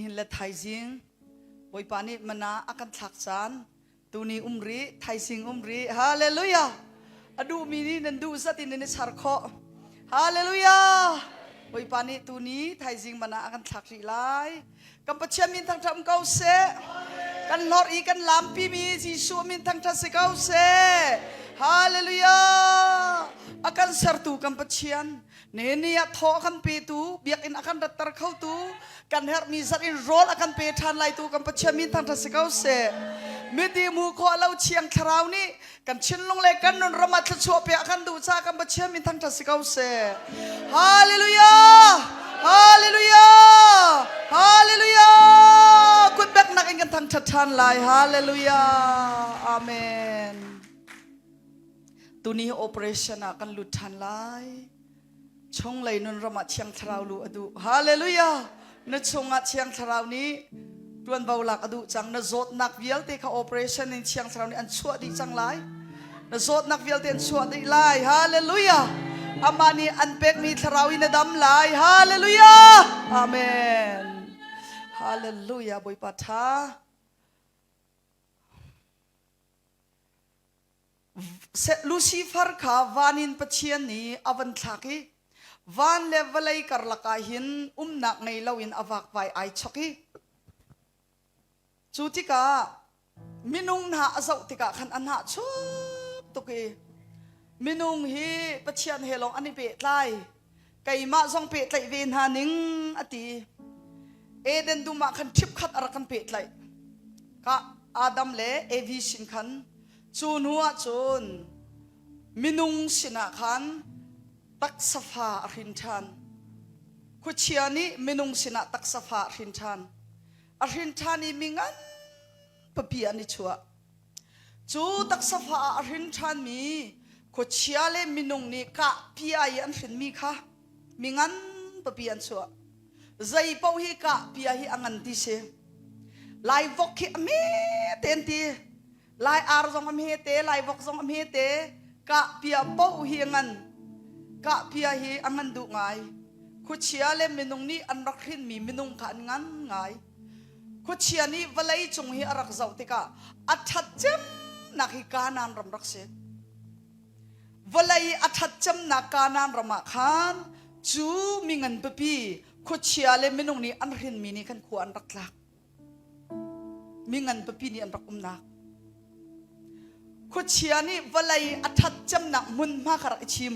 Nihin le thaizing Bawipa nih mana a kan thlak caan tuni um rih thaizing um rih hallelujah a duhmi nih nan duh zat in nan i char khawh hallelujah Bawipa nih tuni thaizing mana a kan thlak rih lai kan Pathian min thangṭhat um ko seh kan hlorh i kan lampi mi Jesuh min thangṭhat si ko seh hallelujah a kan sertu kan Pathian Nehni ah thaw a kan petu, biakinn a kan ratter khotu, kan herhmi zat in rawl a kan pe ṭhan laitu kan Pathian min thangṭhat si ko seh. Miti mu khawh lo thiang thlarau nih kan thinlung le kan nun ram ah thluachuah pe a kan duh caah kan Pathian min thangṭhat si ko seh. Hallelujah! Hallelujah! Hallelujah! Kut beknak in kan thangṭhat ṭhan lai. Hallelujah! Amen. Tuni operation ah kan lut ṭhan lai. Chunglei nun ram ah Thiang Thlarau luh a duh. Hallelujah! Na chungah Thiang Thlarau nih ṭuanvo lak a duh cang. Na zawtnak vialte kha operation in Thiang Thlarau nih an chuah dih cang lai. Na zawtnak vialte an chuah dih lai. Hallelujah! Amah nih an pekmi Thlarau in na dam lai. Hallelujah! Amen. Hallelujah! Bawipa ṭha. Lucifer kha van in Pathian nih a van thlak i van le vawlei karlak ah hin umnak ngei loin a vakvai ai chok i cu tikah minung hna a zoh tikah khan a hnah chuk tuk i minung hi Pathian he lawng an i pehtlai keimah zong pehtlaih ve hna ning a ti Eden dum ah khan ṭhipkhat a rak kan pehtlaih ka Adam le Evi sin khan cu hnu ah cun minung sinah khan taksa fa a hrin ṭhan khuachia nih minung sinah taksa fa a hrin ṭhan a hrin ṭhan i mi ngan papi an i chuah Cu taksafa ah a hrin ṭhanmi khuachia le minung nih kahpia i an hrinmi kha mi ngan papi an chuah. Zei paoh hi kahpia hi a ngan ti si. Lai vok hi a hme te an ti. Lai ar zong a hme te, lai vok zong a hme te. Kahpia paoh hi a ngan. Kahpia hi a ngan duh ngai. Khuachia le minung nih an rak hrinmi minung kha an ngan ngai. Khuachia nih vawlei cung hi a rak zoh tikah a ṭhat cemnak hi Kanaan ram rak si. Vawlei a ṭhat cemnak Kanaan ram ah khan cu mi ngan pipi khuachia le minung nih an hrinmi nih khan khua an rak tlak. Mi ngan pipi nih an rak umnak. Khuachia nih vawlei a ṭhat cemnak hmunhma kha rak i thim.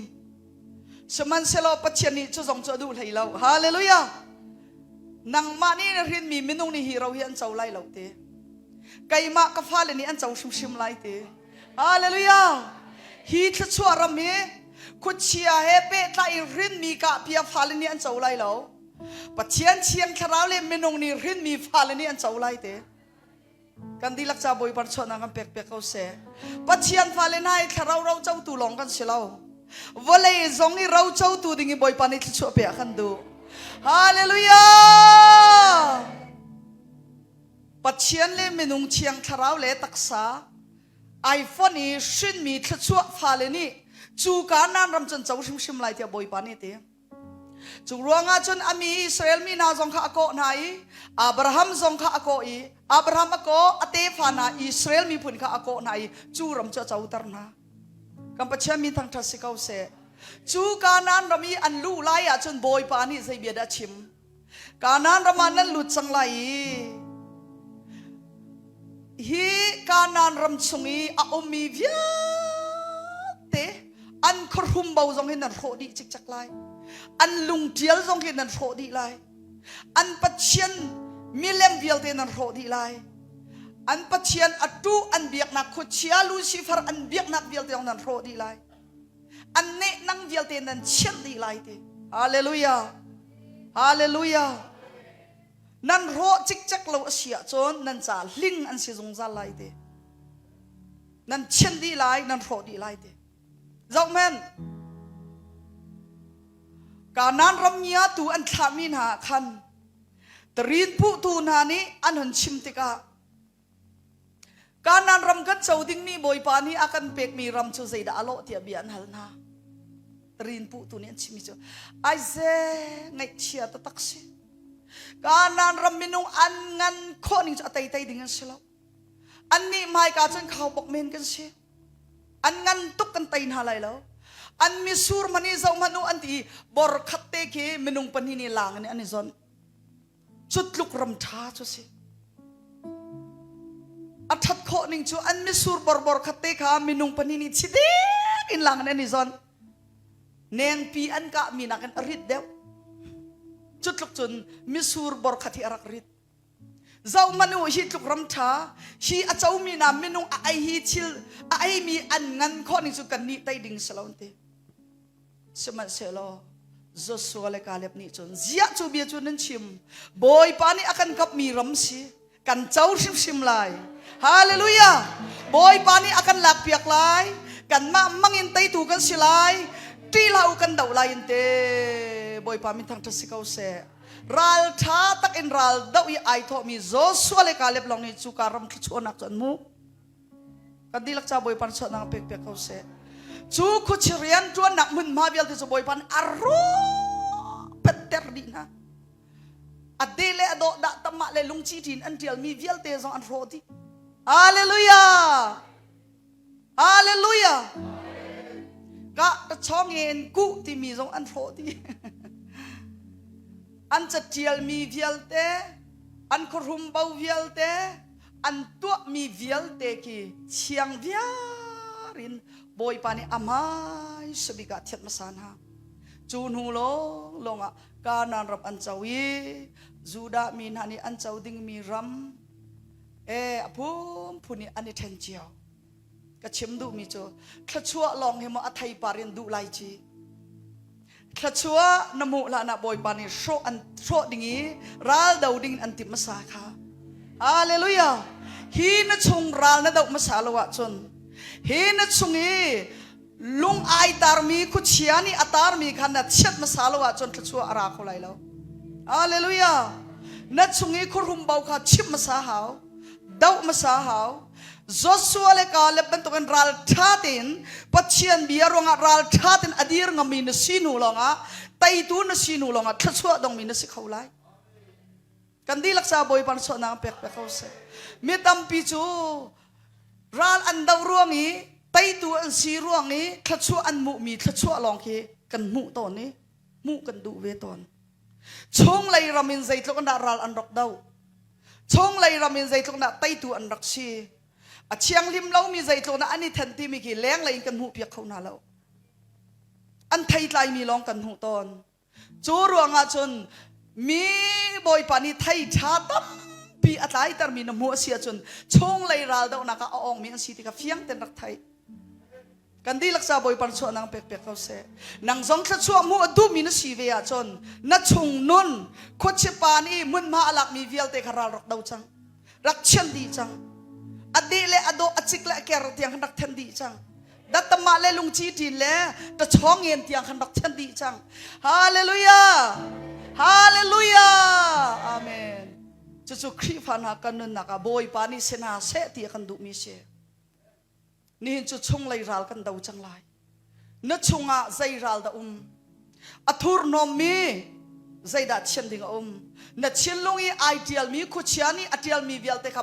Sihmanhsehlaw Pathian nih cu zong cu a duh hlei lo. Hallelujah! Nangmah nih na hrinmi minung nih hi ro hi an co lai lo ti. Keimah ka fale nih an co hrimhrim lai ti. Hallelujah! Hi thluachuah ram hi khuachia he pehtlai in hrinmi kahpia fale nih an co lai lo. Pathian thiang thlarau le minung nih hrinmi fale nih an co lai ti. Kan dihlak ca Bawipa chuahnak kan pek piak ko seh. Pathian fale hna hi thlarau ro cotu lawng kan si lo. Vawlei zong i ro cotu ding i Bawipa nih thluachuah pe a kan duh. Hallelujah! Pathian le minung thiang thlarau le taksa iPhone i hrinmi thluachuah fale nih cu Kanaan ram cun co hrimhrim lai tiah Bawipa nih a ti. Cu ruangah cun a mi Israel mi hna zong kha a kawh hna i Abraham zong kha a kawh i Abraham a kawh a tefa hna Israel miphun kha a kawh hna i cu ram cu a coter hna. Kan Pathian min thangṭhat si ko seh. Cu Kanaan ram i an luh lai ahcun Bawipa nih zei bia dah a chim? Kanaan ram ah nan lut cang lai i hi Kanaan ram chung i a ummi vialte an khuahrum bo zong hi nan hrawh dih cikcek lai. An lungṭial zong hi nan hrawh dih lai. An pathian milem vialte nan hrawh dih lai. An pathian atu an biaknak khuachia Lucifer an biaknak vialte zong nan hrawh dih lai. An nehnang vialte nan chianh dih lai ti. Hallelujah. Hallelujah. Nan rawh cikcek lo a si ahcun nan ca hling an si zungzal lai ti. Nan chianh dih lai, nan hrawh dih lai ti. Zohhmanh. Kanaan ram ngiatu an thlahmi hna ah khan tarin puhtu hna nih an hun chim tikah Kanaan ram kan co dingmi Bawipa nih a kan pekmi ram cu zeidah a lawh tiah bia an hal hna. Tarin puhtu nih an chimmi cu aize ngaihchia taktak si. Kanaan ram minung an ngan khawh ning cu a teitei ding an si lo. Annih hmaika cun khaubawk men kan si. An ngan tuk kan tei hna lai lo. An misur hmanh i zoh hmanh u an ti i bor khat te khi minung pahnih nih lang in an i zonh. Cu tluk ram ṭha cu si. A ṭhat khawh ning cu an misur borbor khat te kha minung pahnih nih chidek in lang in an i zonh. Nengpi an kahmi nakin a rit deuh. Cu tluk cun misur bor khat hi a rak rit. Zohmanh u hi tluk ram ṭha hi a comi na minung a ei hi thil a eimi an ngan khawh ning cu kan nih tei ding si lo an ti. Sihmanhsehlaw Joshua le Caleb nih cun ziah cu bia cu nan chim Bawipa nih a kan kapmi ram si kan co hrimhrim lai. Hallelujah! Bawipa nih a kan lakpiak lai. Kanmah mangin teitu kan si lai. Ṭih hlah u kan doh lai in te. Bawipa min thangṭhat si ko seh. Ral ṭha tak in ral doh i ai thawhmi Joshua le Caleb lawng nih cuka ram thluachuahnak cu an hmuh. Kan dihlak ca Bawipa nih chuahnak pek piak ko seh. Cu khuachi rian ṭuannak hmunhma vialte cu Bawipa nih a rawh petter dih hna. A de le a dawh dah tamah le lungci ṭin an ṭialmi vialte zong an hrawh dih. Hallelujah! Hallelujah! Ka ta chong in ku timi zong an hrawh dih. An catialmi vialte, an khuahrum bo vialte, an tuahmi vialte khi thiang viar in Bawipa nih a hmai sabik ah thiat hmasa hna. Cu hnu lawng lawng ah Kanaan ram an co i Judah mi hna nih an co dingmi ram e a phunphun i an i ṭhen cio. Ka chim duhmi cu thluachuah lawng hi maw a theipar in duh lai ci. Thluachuah na hmuh hlan ah Bawipa nih hrawh an hrawh ding i ral do ding an timh hmasa kha. Hallelujah! Hi na chung ral na doh hmasa lo ahcun hi na chung i lung ai tarmi khuachia nih a tarmi kha na chiat hmasa lo ahcun thluachuah a ra kho lai lo. Hallelujah! Na chung i khuahrum bo kha chimh hmasa hau, doh hmasa hau. Joshua le Caleb bantukin ral ṭha tein Pathian bia ruangah ral ṭha tein a dir ngami na si hnu lawngah teitu na si hnu lawngah thluachuah dongmi na si kho lai. Kan dihlak sa Bawipa chuahnak pek pek ko seh. Mi tampi cu ral an doh ruang i teitu an si ruang i thluachuah an hmuhmi thluachuah lawng khi kan hmuh tawn i hmuh kan duh ve tawn. Chunglei ram in zeitluk in dah ral an rak doh. Chunglei ram in zeitluk in dah teitu an rak si. A thianghlim lomi zeitluk in an i then timi khi lenglei in kan hmuhpiak kho hna lo. An theitlaimi lawng kan hmuh tawn. Cu ruangah cun mi Bawipa nih thei ṭha tampi a tlaitermi na hmuh a si ahcun chunglei raldohnak ah a awngmi an si ti kha fiang tein rak theih. Kan dihlak ca Bawipa chuahnak pek pek ko seh. Nang zong thluachuah hmuh a duhmi na si ve ahcun na chung nun khuachipa nih hmunhma a lakmi vialte kha ral rak do cang. Rak chianh dih cang. A deh le a dawh a cik le a ker tiang khan rak then dih cang. Datamah le lungci ṭin le tachawng ngen tiang khan rak thian dih cang. Hallelujah! Hallelujah! Amen. Cucu Khrihfa hna kan nunnak ah Bawipa nih si hna seh ti a kan duhmi si. Nihin cu chunglei ral kan do cang lai. Na chungah zei ral dah um? A thurhnawmmi zeidah thian ding a um? Na thinlung i ai ṭialmi khuachia nih a ṭialmi vialte kha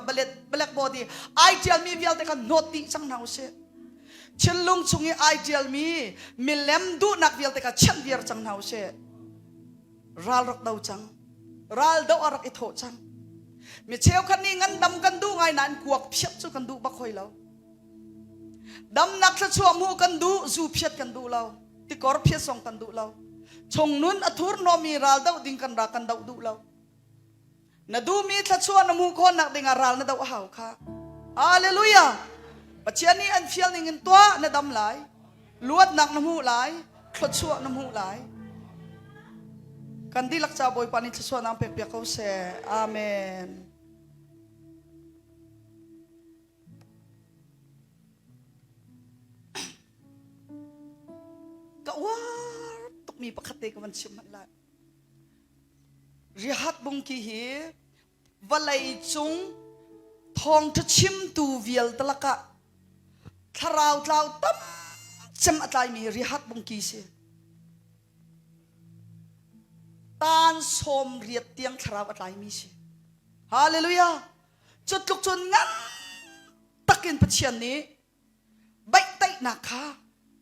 blackboard i ai ṭialmi vialte kha hnawt dih cang hna usih. Thinlung chung i ai ṭialmi milem duhnak vialte kha chianh viar cang hna usih. Ral rak do cang. Ral doh a rak i thawh cang. Mi cheukhat nih ngandam kan duh ngai nain kuak phiat cu kan duh bak hoi lo. Damnak thluachuah hmuh kan duh, zu phiat kan duh lo. Tikor phiat zong kan duh lo. Chungnun a thurhnawmmi ral doh ding kan ra kan doh duh lo. Na duhmi thluachuah na hmuh khawhnak dingah ral na doh a hau kha. Hallelujah! Pathian nih an fial ning in tuah na dam lai. Luatnak na hmuh lai. Thluachuah na hmuh lai. Kan dihlak ca Bawipa nih thluachuahnak pek piak ko seh. Amen. Ka uar tukmi pakhat te ka van chim hmanh lai. Rihat bungki hi vawlei cung thawngṭha chimtu vialte lakah thlarau tlau tam cem a tlaimi rihat bungki si. Tan 80 tiang thlarau a tlaimi si. Hallelujah. Cu tluk cun ngan takin Pathian nih baihtaihnak kha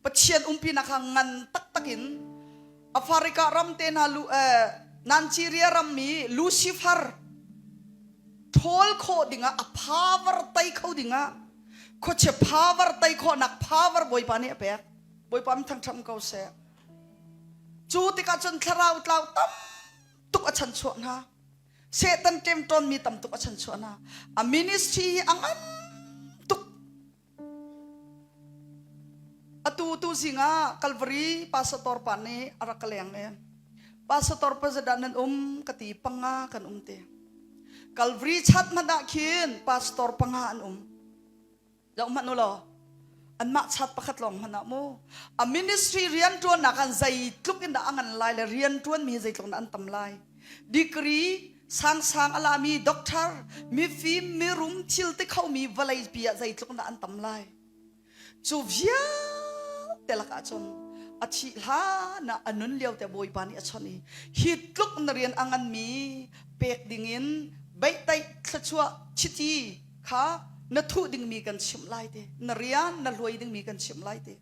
Pathian umpinak kha ngan taktak in Africa ram te hna lu eh, Nigeria ram mi Lucifer ṭhawl khawh dingah a power tei kho dingah khuachia power tei khawhnak power Bawipa nih a pek. Bawipa min thangṭhat ko seh. Cu tikah cun thlarau tlau tam tuk a chanchuah hna. Satan ṭemṭawnmi tam tuk a chanchuah hna. A ministry hi a ngan tuk. Atu tu zing ah Calvary pastor pa nih a rak ka leng i pastor president nan um ka ti panga kan um te. Calvary chat hmanh ah khin pastor panga an um. Zoh hmanh u law anmah chat pakhat lawng hmanh ah mu a ministry rianṭuannak an zeitluk in dah a ngan lai le rianṭuanmi hi zeitluk in dah an tam lai. Degree sangsang a lami doctor mifim mirum thil ti khomi vawlei pi ah zeitluk in dah an tam lai. Cu vialte lakah cun a thih hlan ah a nun lio te Bawipa nih a chawnh i hi tluk na rian a nganmi pek dingin beihtaih thluachuah chiti kha na thuh dingmi kan chimh lai te na rian na hluai dingmi kan chimh lai te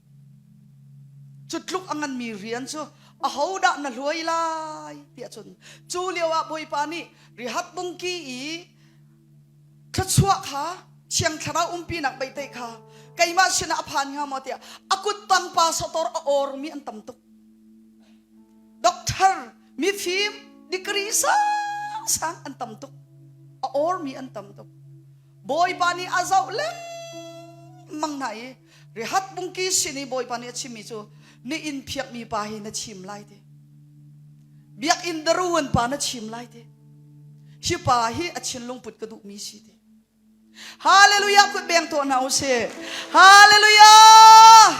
cu tluk a nganmi rian cu ahodah na hluai lai tiah cun cu lio ah Bawipa nih rihat bungki i thluachuah kha thiang thlarau umpinak beihtaih kha keimah sinah a phan hnga maw tiah a kut tang pa sator a ormi an tam tuk doctor mifim degree sang sang an tam tuk a ormi an tam tuk bawipa nih a zoh lengmang hna i rihat bungki sin i bawipa nih a chimmi cu ni inn phiakmi pa hi na chim lai ti biakinn daruan pa na chim lai ti hi pa hi a thinlung put ka duhmi si ti Hallelujah kut beng tuah hna u sih. Hallelujah!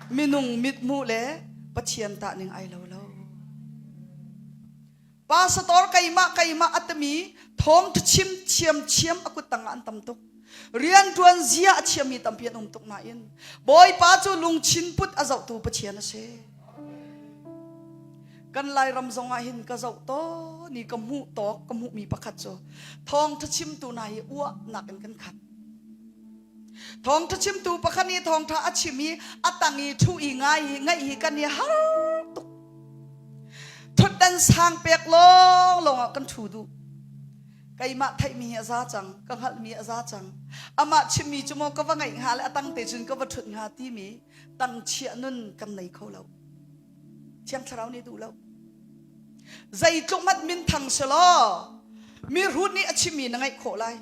Minung mithmuh le Pathian tah ning ai lo lo. Pastor keimah keimah atami thawng chim thiam thiam a kut tang ah an tam tuk. Rian tuan zia a thiammi tampi an um tuk nain Bawipa cu lungchin put a zohtu Pathian a si. Kan Lairam zong ah hin ka zoh tawn i ka hmuh tawk ka hmuhmi pakhat cu thawngṭha chimtu hna hi uahnak in kan khat. Thawngṭha chimtu pakhat nih thawngṭha a chim i a tang i ṭhu i ngai hi ngaih hi kan i har tuk. Ṭhutdan sang pek lawnglawng ah kan ṭhu duh. Keimah theihmi hi a za cang, ka hngalhmi a za cang. Amah chimmi cu maw ka va ngaih hnga le a tang te cun ka va ṭhut hnga timi tang chiah nun kan nei kho lo. Thiang Thlarau nih duh lo. Zeitluk hmanh minthang si law mihrut nih a chimmi na ngaih khawh lai.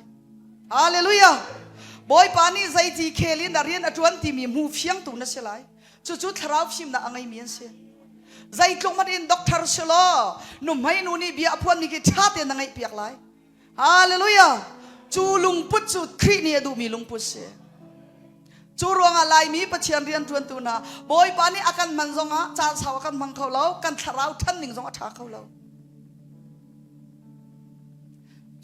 Hallelujah! Bawipa nih zeiti khel in a rian a ṭuan timi hmu fiangtu na si lai. Cucu thlarau fimnak a ngeimi an si. Zeitluk hmanh in doctor si law nuhmei nu nih bia a phuanmi khi ṭha tein na ngaihpiak lai. Hallelujah! Cu lungput cu Khrih nih a duhmi lungput si. Cu ruangah Laimi Pathian rianṭuantu hna Bawipa nih a kan hman zongah caan sau a kan hmang kho lo, kan thlarau ṭhan ning zong a ṭha kho lo.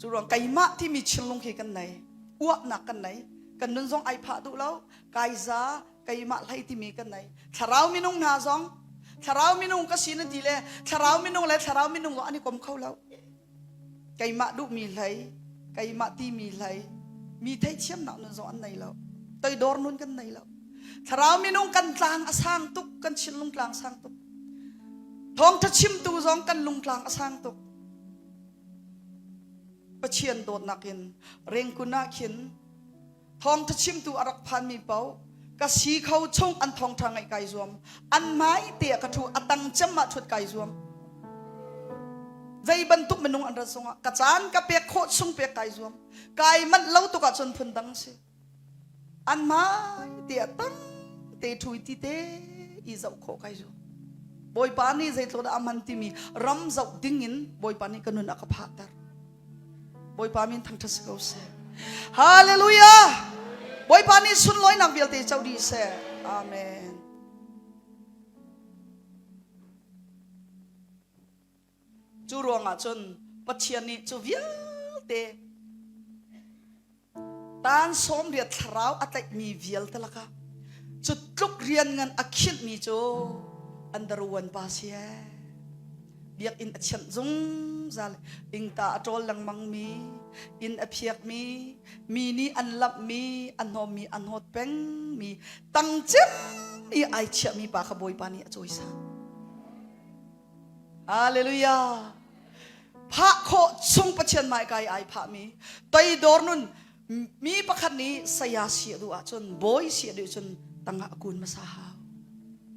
Cu ruang keimah timi chinlung khi kan nei, uahnak kan nei, kan nun zong ai phah duh lo, kai za, keimah hlei timi kan nei. Thlarau minung hna zong, thlarau minung ka si na ti le thlarau minung le thlarau minung zong an i kom kho lo. Keimah duhmi hlei, keimah timi hlei, mi theithiamnak nun zong an nei lo. Toidor nun kan nei lo. Thlarau minung kan tlang a sang tuk, kan chinlung tlang sang tuk. Thawngtha chimtu zong kan lungtlang a sang tuk. Pathian dawtnak in rengkun ah khin Thawngṭha chimtu a rak phanmi paoh ka si kho chung an thawngṭha ngaih kai zuam. An hmai te ah ka ṭhu, a tang cem ah ṭhut kai zuam. Zei bantuk minung an rat zongah ka caan ka pek khawh chung pek kai zuam. Kai manh lo tuk ahcun phundang si. An hmai te ah tang te ṭhu i ti te i zoh khawh kai zuam. Bawipa nih zeitluk dah a hman timi ram zoh ding in Bawipa nih ka nun a ka phahter. Bawipa min thangṭhat si ko seh. Hallelujah! Bawipa nih sunlawinak vialte co dih seh. Amen. Cu ruangah cun Pathian nih cu vialte Tan 80 thlarau a tlaihmi vialte lakah cu tluk rian ngan a khinhmi cu under one pa si ee. Biakinn a thianh zungzal, ingta a ṭawl lengmangmi, inn a phiakmi, mi nih an lamhmi, a hnawmmi a hnawt pengmi, tang cem i ai chiahmi pa kha Bawipa nih a cawisan. Hallelujah! Phah khawh chung Pathian hmaika i ai phahmi toidor nun mi pakhat nih saya si a duh ahcun bawi si a duh cun tangah a kun hmasa hau.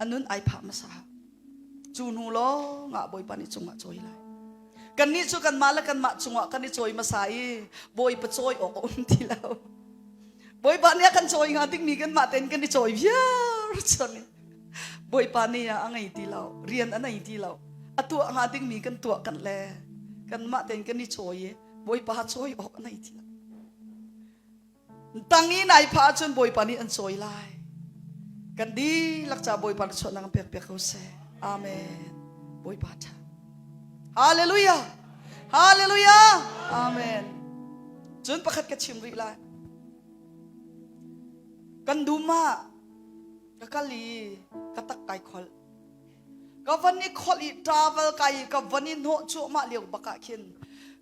A nun ai phah hmasa hau. Cu hnu lawng ah Bawipa nih cungah cawi lai. Kannih cu kanmah le kanmah cungah kan i cawi hmasa i Bawipa cawi awk a um ti lo. Bawipa nih a kan cawi hnga dingmi kanmah tein kan i cawi viar cun Bawipa nih a ngei ti lo, rian a nei ti lo. A tuah hnga dingmi kan tuah kan le kanmah tein kan i cawi i Bawipa cawi awk a nei ti lo. Tang i nai phah ahcun Bawipa nih an cawi lai. Kan dihlak ca Bawipa na chuahnak an pek piak ko seh. Amen. Bawipa ṭha. Hallelujah. Hallelujah. Amen. Cun pakhat ka chim rih lai. Kan dum ah ka kal i ka tak kai kholh. Ka van i kholh i travel kai i ka van i hnawh cuahmah lio bak ah khin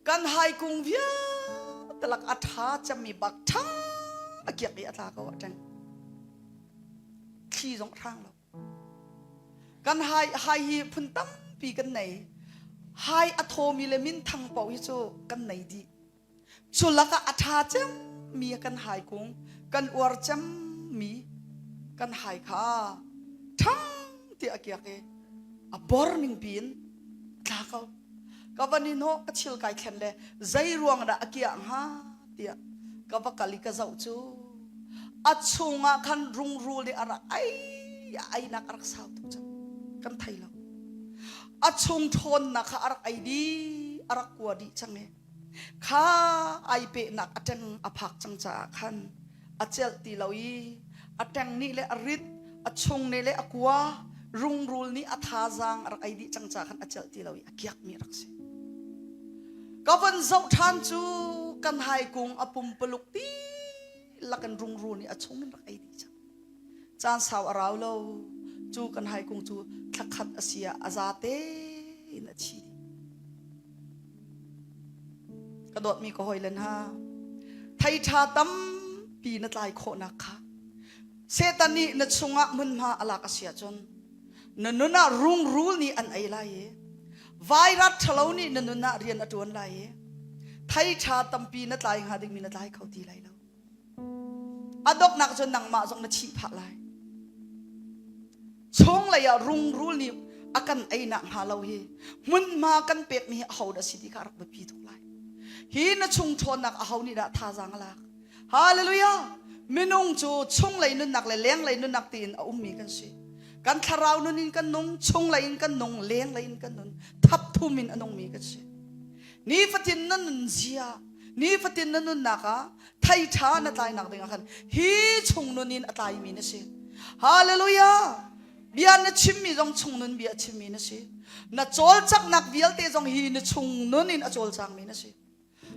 kan haikung vialte lak a ṭha cemmi bak ṭha a kiak i a tla ko a ṭeng. Thli zong a hrang lo. Kan hai hai hi phun tampi kan nei. Hai a thawmi le minthang paoh hi cu kan nei dih. Cu lakah a ṭha cemmi kan haikung, kan uar cemmi kan hai kha ṭhang tiah a kiak i a bor ning piin a tla ko. Ka van i hnawh ka thil kai thlen le zei ruang dah a kiah hnga tiah ka va kal i ka zoh cu a chungah khan rungrul nih a rak ai a einak a rak sau tuk cang. Kan thei lo. A chung ṭhawnnak kha a rak ei dih, a rak kua dih cang i Kha ai pehnak a ṭeng a phak cang caah khan a celh ti lo i a ṭeng nih le a rit, a chung nih le a kua, rungrul nih a thazaang a rak ei dih cang caah khan a celh ti lo i a kiakmi a rak si. Ka von zoh ṭhan cu kan haikung a pumpaluk dihlak in rungrul nih a chung in rak ei dih cang. Caan sau a rau lo. Cu kan haikung cu thlakhat a si ah a zate in a thi dih. Ka dawtmi ka hawile hna, thei ṭha tampi na tlai khawhnak kha Satan nih na chungah hmunhma a lak a si ahcun na nun ah rungrul nih an ei lai i vairat ṭhalo nih na nun ah rian a ṭuan lai i thei ṭha tampi na tlai hnga dingmi na tlai kho ti lai lo. A donghnak cun nangmah zong na thih phah lai. Chunglei ah rungrul nih a kan einak hnga lo hi hmunhma kan pekmi hi aho dah si ti kha a rak biapi tuk lai. Hi na chung ṭhawnnak aho nih dah thazaang a lak? Hallelujah! Minung cu chunglei nunnak le lenglei nunnak tiin a ummi kan si. Kan thlarau nun in kan nung, chunglei in kan nung, lenglei in kan nun, thapthum in a nungmi kan si. Nifatin na nun zia, nifatin na nunnak ah thei ṭha na tlainak dingah khan hi chung nun in a tlaimi na si. Hallelujah! Bia na chimmi zong chung nun bia a chimmi na si. Na cawlcanghnak vialte zong hi na chung nun in a cawlcangmi na si.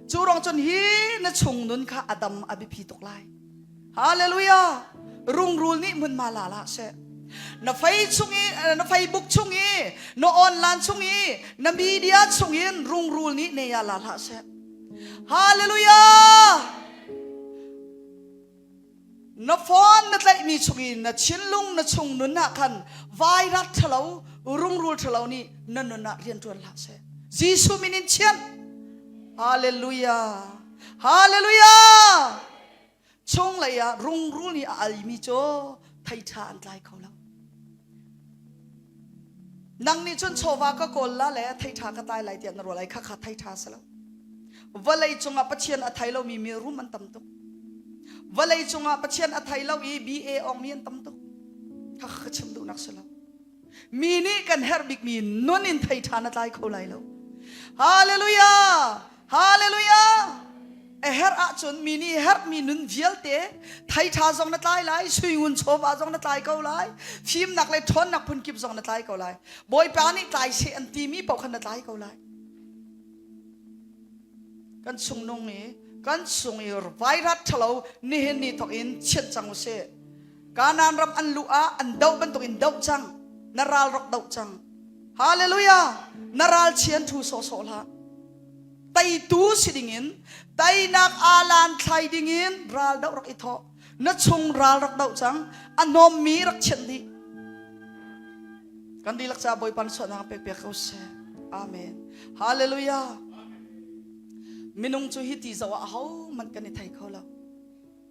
Cu ruang cun hi na chung nun kha a dam a biapi tuk lai. Hallelujah! Rungrul nih hmunhma la hlah seh. Na fei chung i na Facebook chung i na online chung i na media chung in rungrul nih ne ya la hlah seh. Hallelujah! Na phone na tlaihmi chung i na thinlung na chung nun ah khan vairat ṭhalo rungrul ṭhalo nih na nun ah rian ṭuan hlah seh. Jesuh min in chianh. Hallelujah! Hallelujah! Chunglei ah rungrul nih a almi cu thei ṭha an tlai kho lo. Nang nih cun chawva ka kawl la le thei ṭha ka tlai lai tiah na ruah lai khakha thei ṭha si lo. Vawlei cungah Pathian a thei lomi mi rum an tam tuk. Vawlei cungah Pathian a thei lo i BA ongmi an tam tuk. Khakha ka chim duhnak si lo. Mi nih kan herh bikmi nun in thei ṭha na tlai kho lai lo. Hallelujah! Hallelujah! A herh ahcun mi nih herhmi nun vialte thei ṭha zong na tlai lai, suingun chawva zong na tlai ko lai, fimnak le ṭhawnnak phunkip zong na tlai ko lai. Bawipa nih tlai seh an timi paoh khan na tlai ko lai. Kan chung nung i kan chung i vairat ṭhalo nihin ni thawk in chiat cang u sih. Kanaan ram an luh ah an doh bantukin doh cang. Na ral rak doh cang. Hallelujah! Na ralchian thu sawhsawh hlah. Teitu si dingin, teinak alan thlai dingin ral doh rak i thawh. Na chung ral rak doh cang. A hnawmmi rak chianh dih. Kan dihlak ca Bawipa na suahnak pek piak ko seh. Amen. Hallelujah. Minung cu hi ti zoh ah ahohmanh kan i thei kho lo.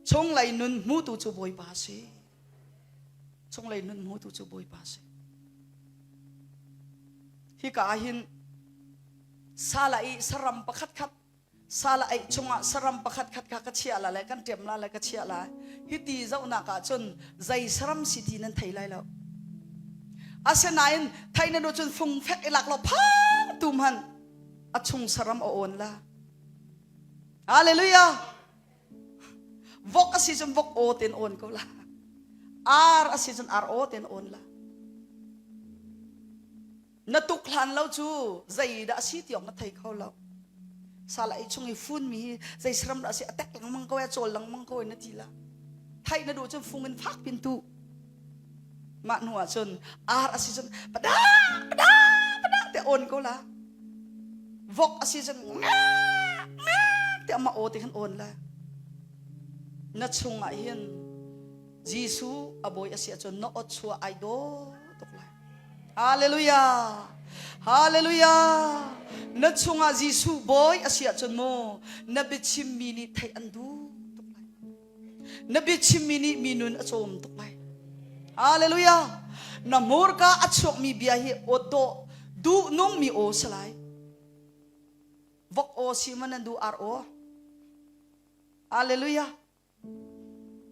Chunglei nun hmutu cu Bawipa a si. Chunglei nun hmutu cu Bawipa a si. Hika ah hin sala i saram pakhat khat sala ei chungah saram pakhat khat kha ka chiah la le kan ṭem la le ka chiah lai. Hi ti zohnak ah cun zei saram si ti nan thei lai lo. Asinain thei na nu cun fung fek i lak lo phang tu hmanh a chung saram a awn la. Hallelujah! Vok a si cun vok aw ten awn ko la. Ar a si cun ar aw ten awn la. Na tuk hlan lo cu zeidah a si ti awk na thei kho lo. Sal ei chung i fun mi hi zei saram dah a si a tek lengmang ko a cawl lengmang ko na ti la. Theih na duh cun fung in fak pin tu. Mah hnu ah cun ar a si cun pada pada pada te awn ko la. Vok a si cun nga nga te ama aw te khan awn la. Na chungah hin Jesuh a bawi a si ahcun na aw chuah ai dawh tuk lai. Hallelujah. Hallelujah. Na chungah Jesuh bawi a si ahcun mu na biachimmi nih theih an duh tuk lai. Na biachimmi nih mi nun a cawm tuk lai. Hallelujah. Na hmurka a chuakmi bia hi aw dawh duh nungmi aw si lai. Vok aw si man nan duh ar aw. Hallelujah.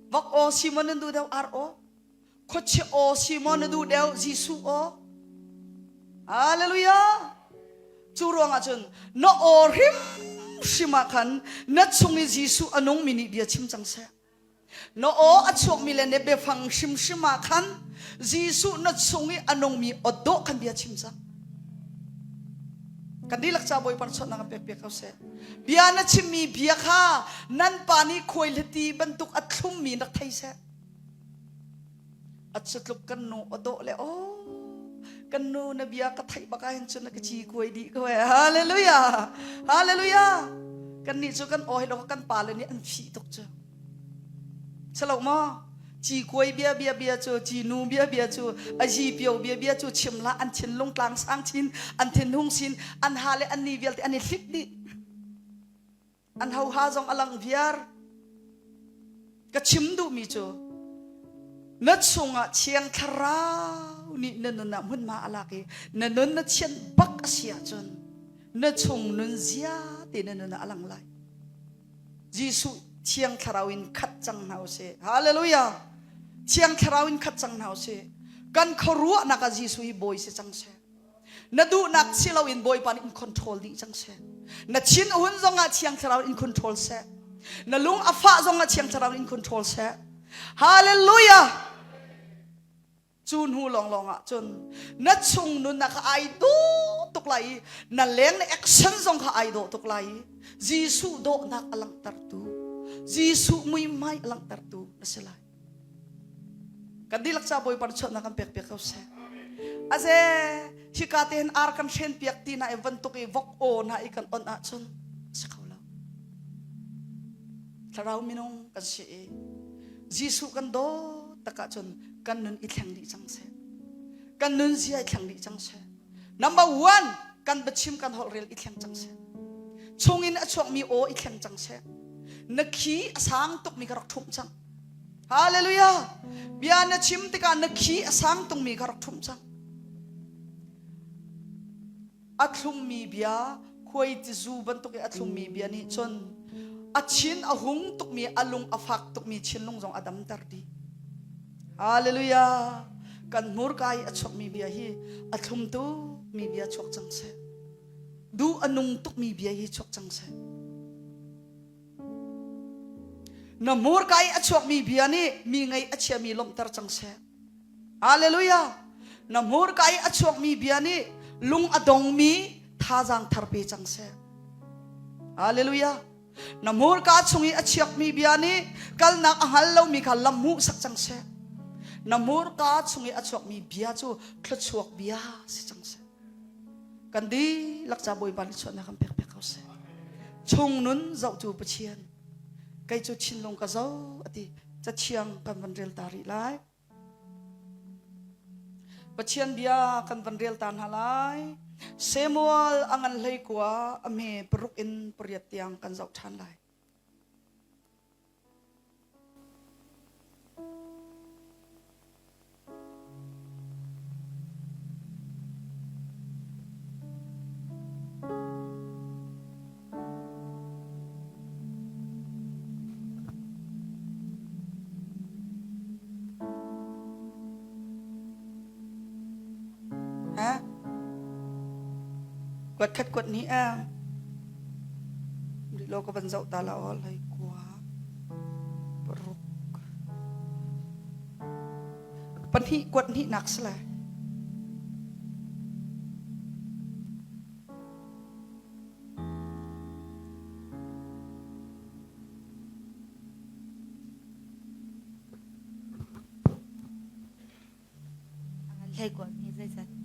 Vok aw si man nan duh deuh ar aw. Khuachia aw si maw na duh deuh Jesuh aw. Hallelujah. Cu ruangah cun na aw hrimhrim ah khan na chung i Jesuh a nungmi nih bia chim cang seh. Na aw a chuakmi le na biafang hrimhrim ah khan Jesuh na chung i a nungmi aw dawh khan bia chim cang. Kan dihlak ca Bawipa chawnhnak an pek piak ko seh. Bia na chimmi bia kha nan pa nih khuaihliti bantuk a thlummi rak thei seh. A cutluk kan nu a dawh le aw kan nu na bia ka theih bak ah hin cun na ka ci kuai dih ko ee hallelujah hallelujah kan nih cu kan aw hi lo kan pa le nih an fih tuk cu salo maw ci kuai bia bia bia cu ci nu bia bia cu a zi pio bia bia cu chim la an thinlung tlang sang chin an thinhung sin an ha le an ni vialte an i hlik dih An hoha zong a lang viar. Ka chim duhmi cu na chungah Thiang Thlarau nih na nun ah hmunhma a lak i na nun na thian bak a si ahcun na chung nun zia te na nun ah a lang lai. Jesuh Thiang Thlarau in khat cang hna usih. Hallelujah! Thiang Thlarau in khat cang hna usih. Kan khuaruahnak ah Jesuh hi bawi si cang seh. Na duhnak si loin Bawipa nih in control dih cang seh. Na thin a hun zongah Thiang Thlarau in control seh. Na lung a fah zongah Thiang Thlarau in control seh. Hallelujah! Cu hnu lawnglawng ah cun na chung nunnak kha ai dawh tuk lai i na leng na action zong kha ai dawh tuk lai i Jesuh dawhnak a langhtertu Jesuh muihmai a langhtertu na si lai. Kan dihlak ca Bawipa chuahnak kan pek piak ko seh. Aze hika te hin ar kan hren piak ti na i vantuk i vok aw na i kan on ahcun si kho lo. Thlarau minung kan si i Jesuh kan dawt tak ahcun kan nun i thleng dih cang seh. Kan nun zia i thleng dih cang seh. Number one, kan biachim kan holh rel i thleng cang seh. Chungin a chuakmi aw i thleng cang seh. Na khi a sang tukmi ka rak ṭhumh cang. Hallelujah! Bia na chim tikah na khi a sang tungmi kha rak ṭhumh cang. A thlummi bia, khuai tizu bantuk i a thlummi bia nih cun a chin a hung tukmi, a lung a fak tukmi chinlung zong a damter dih. Hallelujah! Kan hmurka i a chuakmi bia hi a thlum tukmi bia chuak cang seh. Duh a nung tukmi bia hi chuak cang seh. Na hmurka i a chuakmi bia nih mi ngei a chiami lawmhter cang seh. Hallelujah! Na hmurka i a chuakmi bia nih lung a dongmi thazaang thar pe cang seh. Hallelujah! Na hmurka chung i a chiakmi bia nih kalnak a hngal lomi kha lam hmuhsak cang seh. Na hmurka chung i a chuakmi bia cu thluachuak bia si cang seh. Kan dihlak ca Bawipa nih chuahnak kan pek piak ko seh. Chung nun zoh cu Pathian. Kei cu thinlung ka zo ati. Cathiang kan van rel ta rih lai. Pathian bia kan van rel ta hna lai. Samuel a ngan hlei kua a hme paruk in pariat tiang kan zoh ṭhan lai. Ha? Kuat khat kuat hnih a. Rih lo ka van zoh ta la aw hlei kua paruk pahnih kuat hnih nak si lai.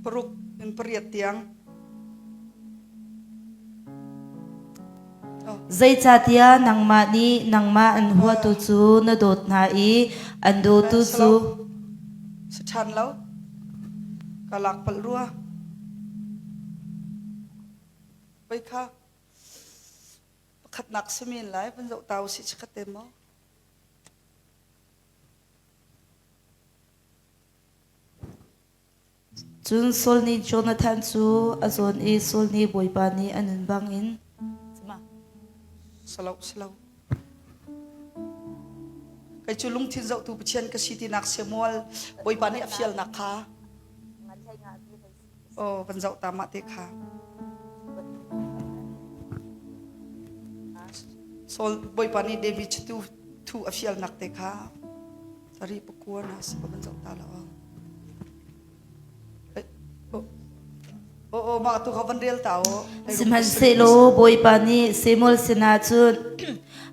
Paruk in pariat tiang. Zeicahtiah nangmah nih nangmah an huatu cu na dawt hna i an dawtu cu Si ṭhan lo. Ka lak palh rua. Pei kha pakhatnak si men lai van zoh ta usih chikkhat te maw. Cun Saul nih Jonathan cu a zawn i Saul nih Bawipa nih a nun bangin Salo salo. Kei cu lungthin zohtu Pathian ka si tinak Samuel Bawipa nih a fialnak kha. Oh, van zoh ta mah te kha. Saul Bawipa nih David cu thu a fialnak te kha. Sari pakua na si van zoh ta la. Oh, oh, mah tu kha van rel ta o. Sihmanhsehlaw Bawipa nih Samuel sinah cun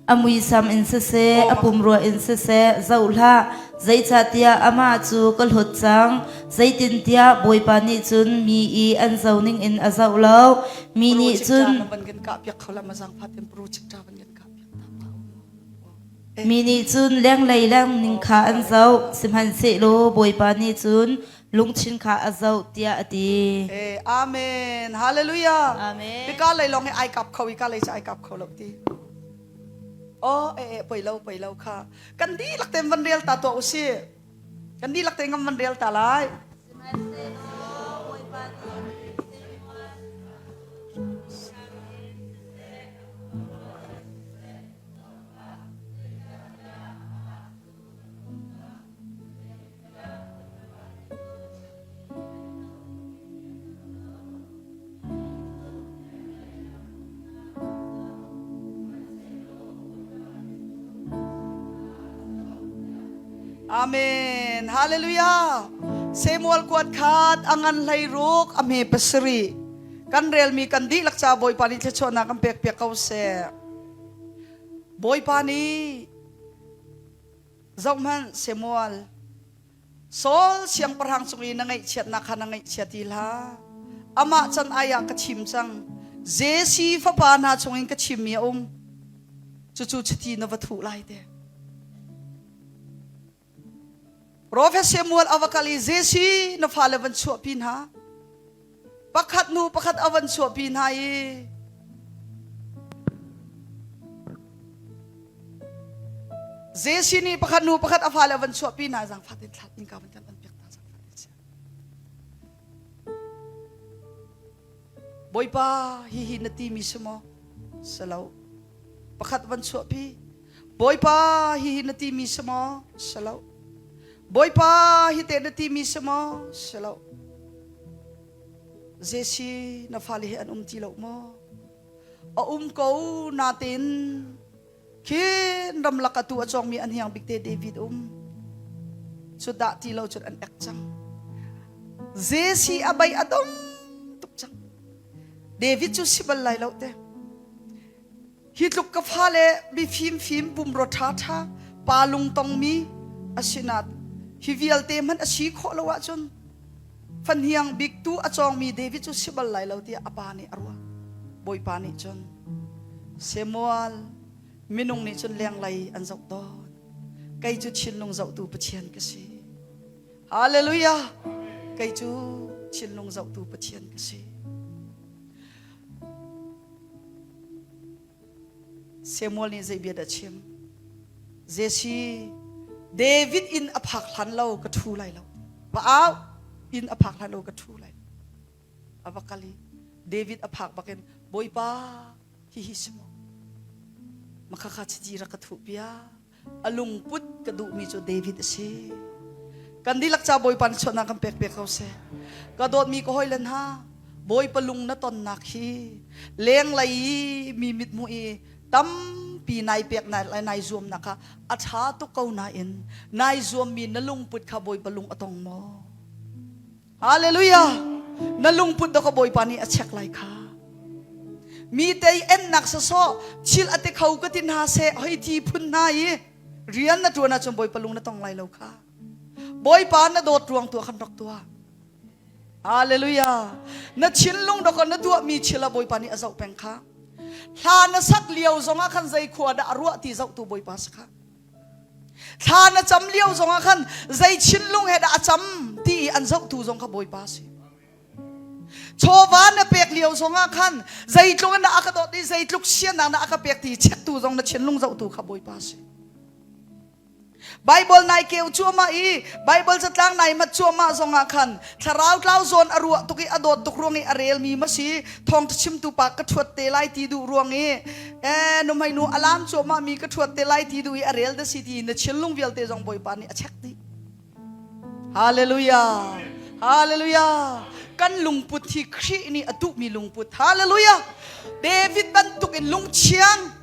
a muisam in siseh, a pumrua in siseh, zoh hlah, zeicahtiah amah cu ka hlawt cang. Zeitintiah Bawipa nih cun mi i an zoh ning in a zoh lo. Mi nih cun Mi nih cun lenglei lengning kha an zoh, sihmanhsehlaw Bawipa nih cun lungthin kha a zoh, tiah a ti. Eh, amen. Hallelujah. Amen. Hika lei lawng hi ai kap kho i ka lei cu ai kap kho lo ti. Oh, eh, eh, poi lo, poi lo kha. Kan dihlak tein van rel ta tuah usih. Kan dihlak tein kan van rel ta lai. Sihmanhsehlaw Bawipa nih Amen. Hallelujah. Samuel kuat khat angan hlei ruk a hme pasarih. Kan relmi kan dihlak ca Bawipa nih thluachuahnak kan pek piak ko seh. Bawipa nih zohhmanh Samuel Saul siangpahrang cung i na ngaihchiatnak kha na ngaihchia ti hlah. Amah can ai ah ka chim cang. Jesse fapa hna chungin ka chimmi a um. Cucu chiti na va thuh lai te. Profet Samuel a va kal i Jesse na fale van chuahpi hna. Pakhat hnu pakhat a van chuahpi hna i Jesse nih pakhat hnu pakhat a fale a van chuahpi hna zaangfah tein thlat in ka van kan piak ta zaangfah tein sia. Bawipa hihi na timi si maw? Si lo. Pakhat van chuahpi. Bawipa hihi na timi si maw? Si lo. Bawipa hi teh na timi si maw? Si lo. Jesse na fale hi an um ti lo maw? A um ko natin khin ramlak atu a cawngmi an hiang bik te David um. Cu dah ti lo cun an ek cang. Jesse a bei a dong tuk cang. David cu si bal lai lo te. Hi tluk ka fale mifim fim pumraw ṭhaṭha pa lungtongmi a sinah hi vialte hmanh a si khawh lo ahcun. Fahniang bik tu a cawngmi David cu si bal lai lo tiah a pa nih a ruah. Bawipa nih cun Samuel minung nih cun lenglei an zoh tawn. Kei cu thinlung zohtu Pathian ka si. Hallelujah! Kei cu thinlung zohtu Pathian ka si. Samuel nih zei bia dah chim? Jesse, David inn a phak hlan lo ka ṭhu lai lo. Va au, inn a phak hlan lo ka ṭhu lai. A va kal i David a phak bakin Bawipa hihi si maw? Makhakha chiti rak ka thuh piak. A lungput ka duhmi cu David a si. Kan dihlak ca Bawipa nih chuahnak kan pek pek ko seh. Ka dawtmi ka hawile hna, Bawipa lung na tonnak hi lenglei i mi mithmuh i tampi nai pek nai nai zuamnak kha a ṭha tuk ko nain nai zuammi na lungput kha Bawipa lung a tong maw? Hallelujah! Na lungput dawk Bawipa nih a check lai kha. Mi tei ennak sawsawh thil a te kho ka ti hna seh hoi ti phun hna i rian na ṭuan ahcun Bawipa lung na tong lai lo kha. Bawipa na dawt ruang tu ah khan rak tuah. Hallelujah! Na thinlung dawk na tuahmi thil ah Bawipa nih a zoh peng kha. Hla na sak lio zongah khan zei khua dah a ruah ti zohtu Bawipa si kha. Thla na cam lio zongah khan zei thinlung he dah a cam ti i an zohtu zong kha Bawipa a si. Chawva na pek lio zongah khan zeitluk in dah a ka dawt i zeitluk siannak dah a ka pek ti chektu zong na thinlung zohtu kha Bawipa a si. Bible nai keu cuahmah i Bible catlang nai mat cuahmah zongah khan thlarau tlau zawn a ruah tuk i a dawt tuk ruang i a relmi ma si thawngṭha chimtu pa ka ṭhuat te lai ti duh ruang i eh nuhmei nu alam cuahmah mi ka ṭhuat te lai ti duh i a rel da si ti na thinlung vialte zong Bawipa nih a check dih. Hallelujah. Hallelujah. Kan lungput hi Khrih nih a duhmi lungput. Hallelujah. David bantuk in lungchiang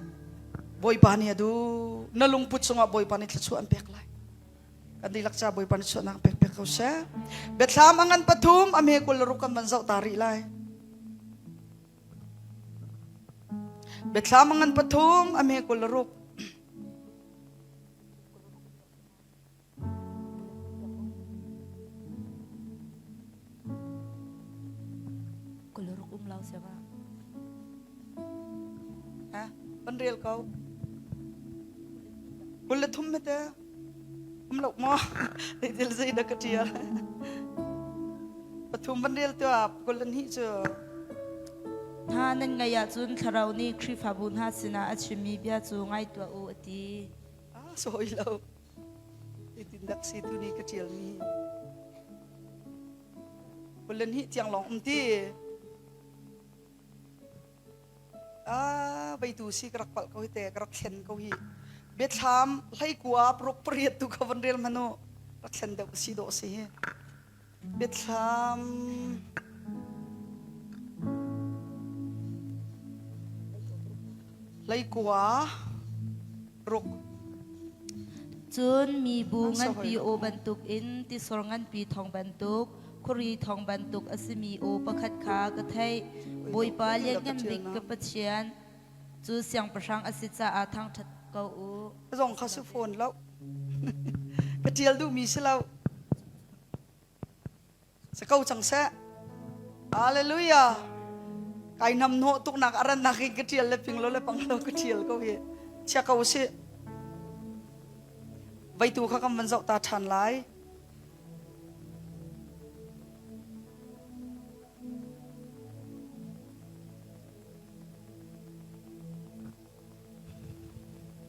Bawipa nih a duh. Na lungput cungah Bawipa nih thluachuah an pek lai. Kan dihlak ca Bawipa nih chuahnak pek pek ko seh. Biathlam a ngan pathum a hme 26 kan van zoh ta rih lai. Biathlam a ngan pathum a hme 26. 26 um lo siama. Ha, van rel ko. 23 hmete. Um lo maw? Zeitil zei dah ka ṭial. Pathum van rel tuah 22 cu. Hna nan ngaih ahcun Thlarau nih Khrihfabu hna sinah a chimmi bia cu ngai tuah u a ti. Ah, sawi lo. Zeitin dak si tu ni ka ṭialmi. 22 tiang lawng um ti. Ah, veitu si ka rak palh ko hi te, ka rak thlen ko hi. Biathlam hleikua paruk pariat tu ka van rel hmanu rak thlen deuh si dawh si hi. Biathlam hleikua ruk Cun mibu nganpi aw bantukin tisor nganpi thawng bantuk, khuari thawng bantuk a simi aw pakhat kha ka theih. Bawipa lianngan bik ka Pathian cu siangpahrang a si caah thangṭhat ko u. Zong kha si fawn lo. Ka ṭial duhmi si lo. Si ko cang seh. Hallelujah. Kai nam hnawh tuknak a rannak in ka ṭial le ping lo le pang lo ka ṭial ko hi. Chia ko sih. Veitu kha kan van zoh ta ṭhan lai.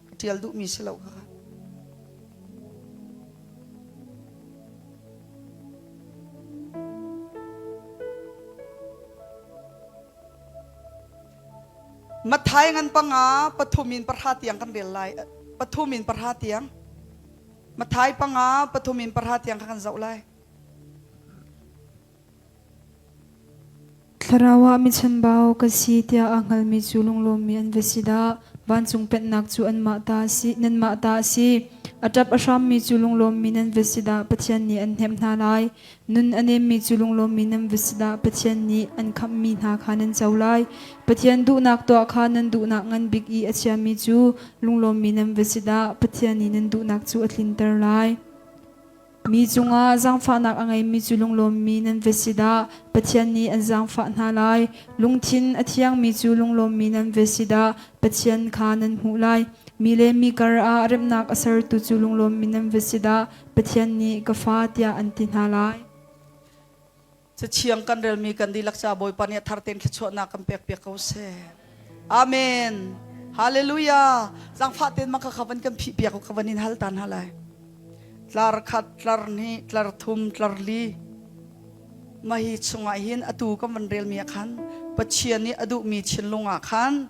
Ka ṭial duhmi si lo kha. Matthai ngan panga pathum in pahra tiang kan rel lai. Pathum in pahra tiang. Matthai panga pathum in pahra tiang kha kan zoh lai. Thlarau ah mi chambau ka si tiah aa hngalmi cu lunglawmmi an va si dah! Vancung Pennak cu anmah ta a si, nanmah ta a si. A ṭap a hrammi cu lunglawmmi nan va si dah! Pathian nih an hnemh hna lai. Nun a nemmi cu lunglawmmi nan va si dah! Pathian nih an khamhmi hna kha nan co lai. Pathian duhnak tuah kha nan duhnak ngan bik i a chiami cu lunglawmmi nan va si dah! Pathian nih nan duhnak cu a tlinter lai. Mi cungah zaangfahnak a ngeimi cu lunglawmmi nan va si dah! Pathian nih an zaangfah hna lai. Lungthin a thiangmi cu lunglawmmi nan va si dah! Pathian kha nan hmuh lai. Mi le mi kar ah remnak a sertu cu lunglawmmi nan va si dah! Pathian nih ka fa tiah an ti hna lai. Cathiang kan relmi kan dihlak ca Bawipa nih a thar tein thluachuahnak kan pek piak ko seh. Amen. Hallelujah. Zangfah tein maka kha van kan phih piak ka van in hal tan ha lai. Tlar khat, tlar hnih, tlar thum, tlar li. Mahi chungah hin atu kan van relmi ah khan Pathian nih a duhmi thinlung ah khan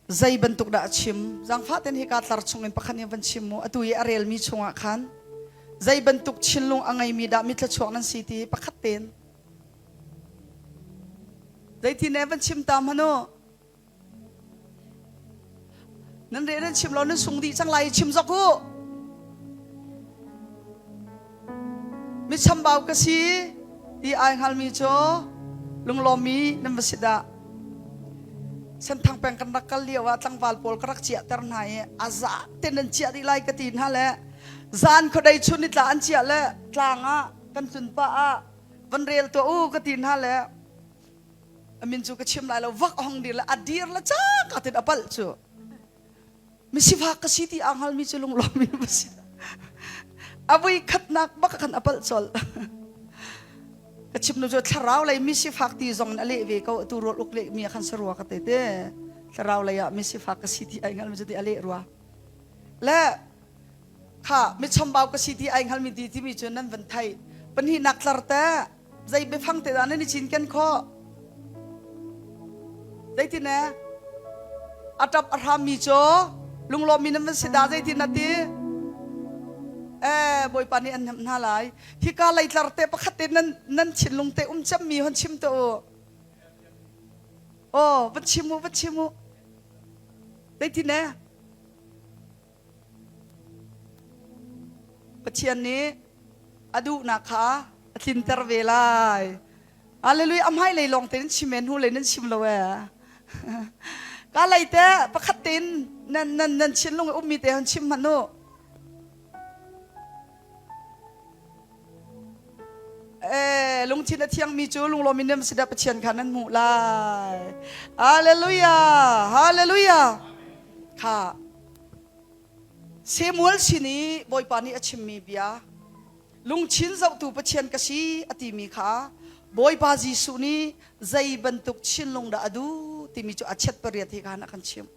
zei bantuk dah a chim zaangfah ten hika tlar chungin pakhat nih van chim mu atu i a relmi chungah khan zei bantuk thinlung a ngeimi dah mithlachuak nan si ti pakhat ten zeitin ne van chim ta hmanu nan re nan chim lo nan sung dih cang lai chim zok u mi chambau ka si ti ai hngalmi cu lunglawmmi nan va si dah Senthang peng kan rak kal lio ah tlangval pawl ka rak ciahter hna i a za te nan ciah dih lai ka ti hna le zan khuadei chun ni tla an ciah le tlang ah kan tlun pah ah van rel tuah u ka ti hna le a min cu ka chim lai lo vak hong dir le a dir le cang ka tin a palh cu misifak ka si ti aa hngalmi cu lunglawmmi va si a vui khatnak bak khan a palh colh ka chim nu cu thlarau lei misifak ti zong in a leh ve ko tu rual uk leh mi khan sarua ka te te thlarau lei ah misifak ka si ti ai hngalmi cu ti a leh rua le kha mi chambau ka si ti ai hngalmi ti timi cu nan van thai pahnihnak tlar te Zei biafang te dah nan i cinken khawh? Zeitin e? A ṭap a hrammi cu lunglawmmi nan van si dah zeitin na ti? Eh, Bawipa nih an hnemh hna lai. Hika leitlar te pakhat te nan nan thinlung te um cemmi hon chim te u. Oh, van chim u, van chim u. Zeitin e? Pathian nih a duhnak kha a tlinter ve lai. Hallelujah. A hmai lei lawng tein chim e hnu lei nan chim lo e. Ka lei te pakhat tein nan nan nan chinlung i ummi te han chim hmanh u. Eh, lungthin a thiangmi cu lunglawm in nan si dah Pathian kha nan hmuh lai. Hallelujah. Hallelujah. Kha Samuel sin i Bawipa nih a chimmi bia lungchin zohtu Pathian ka si a timi kha Bawipa Jesuh nih zei bantuk chinlung dah a duh timi cu a chiat pariat hi khan a kan chimh.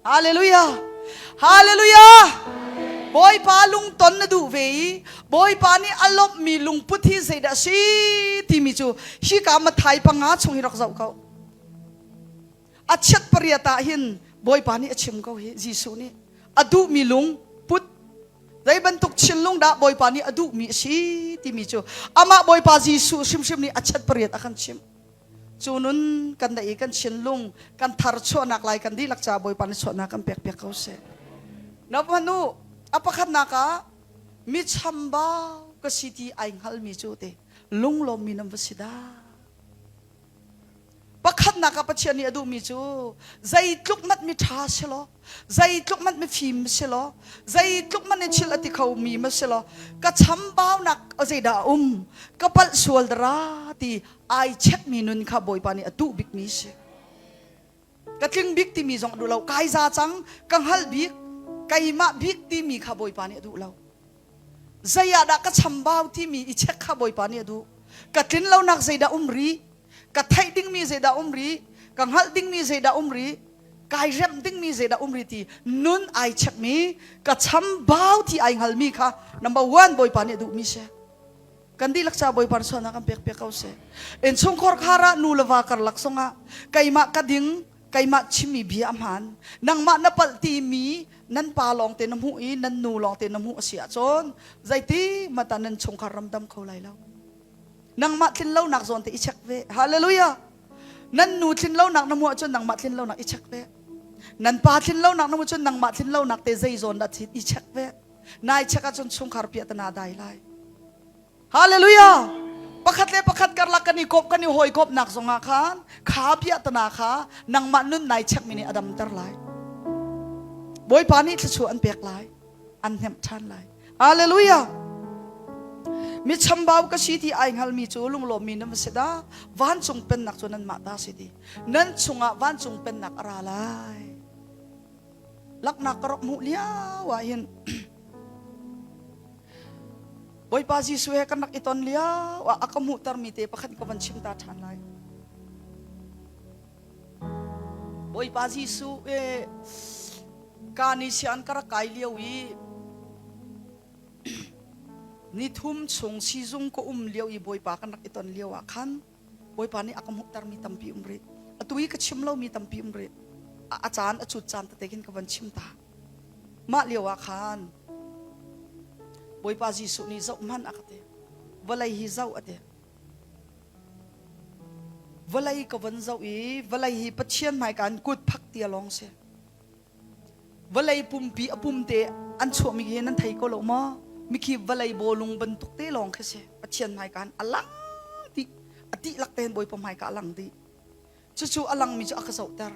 Hallelujah! Hallelujah! Bawipa lungton na duh ve i Bawipa nih a lawmhmi lungput hi zeidah a si timi cu hika Mathai panga chung hi rak zoh ko. A chiat pariat ah hin Bawipa nih a chim ko hi Jesuh nih a duhmi lung put zei bantuk chinlung dah Bawipa nih a duhmi a si timi cu amah Bawipa Jesuh hrimhrim nih a chiat pariat a kan chimh. Cu nun kan da i kan chinlung kan thar chuahnak lai kan dihlak ca Bawipa nih chuahnak kan pek piak ko seh. Na hmanu a pakhatnak ah mi chambau ka si ti ai hngalmi cu te lunglawmmi nan va si dah. Pakhatnak ah Pathian nih a duhmi cu zeitluk hmanh mi ṭha si law, zeitluk hmanh mi fim si law, zeitluk hmanh i thil a ti khomi ma si law, ka chambaunak zeidah a um, ka palh sual dara ti ai chekmi nun kha Bawipa nih a duh bikmi si. Ka tling bik timi zong a duh lo, kai za cang, ka hngalh bik, keimah bik timi kha Bawipa nih a duh lo. Zei ah dah ka chambau timi i check kha Bawipa nih a duh. Ka tlin lonak zeidah um rih? Ka theih dingmi zeidah um rih? Ka hngalh dingmi zeidah um rih? Kai remh dingmi zeidah um rih ti nun ai chekmi, ka chambau ti ai hngalmi kha number one Bawipa nih a duhmi si. Kan dihlak ca Bawipa nih sualnak kan pek piak ko seh. Innchungkhar khar ah nu le va karlak zongah keimah ka ding keimah chimmi bia a hmaan nangmah na palh timi nan pa lawng te na hmuh i nan nu lawng te na hmuh a si ahcun zeiti mata nan chungkhar ram dam kho lai lo nangmah tlin lonak zawn te i check ve hallelujah nan nu tlin lonak na hmuh ahcun nangmah tlin lonak i check ve nan pa tlin lonak na hmuh cun nangmah tlin lonak te zei zawn dah i check ve nai check ahcun chungkhar piah tana dai lai Hallelujah! Pakhat le pakhat karlak kan i kawp kan i hawikomhnak zongah khan kha piahtana kha nangmah nun nai chekmi nih a damter lai. Bawipa nih thluachuah an pek lai. An hnemh ṭhan lai. Hallelujah! Mi chambau ka si ti ai hngalmi cu lunglawmmi nan va si dah. Vancung pennak cu nanmah ta si ti. Nan chungah vancung pennak a ra lai. Laknak ka rak hmuh lio ah hin Bawipa Jesuh he kan rak i ton lio ah a ka hmuhtermi te pakhat ka van chim ta ṭhan lai. Bawipa Jesuh e ka ni sian ka rak kai lio i nithum chung sizung ka um lio i Bawipa kan rak i ton lio ah khan Bawipa nih a ka hmuhtermi tampi um rih. Atu i ka chim lomi tampi um rih. A caan a cut caan tete khin ka van chim ta. Mah lio ah khan Bawipa Jesuh nih zoh hmanh a ka ti. Vawlei hi zoh a ti. Vawlei ka von zoh i vawlei hi Pathian hmaika in kut phak tia lawng si. Vawlei pumpi a pum te an chuahmi hi nan thei ko lo maw? Mikhi vawlei bawlung bantuk te lawng khi si. Pathian hmaika in a lang dih. A dihlak tein Bawipa hmaika a lang dih. Cucu a langmi cu a ka zohter.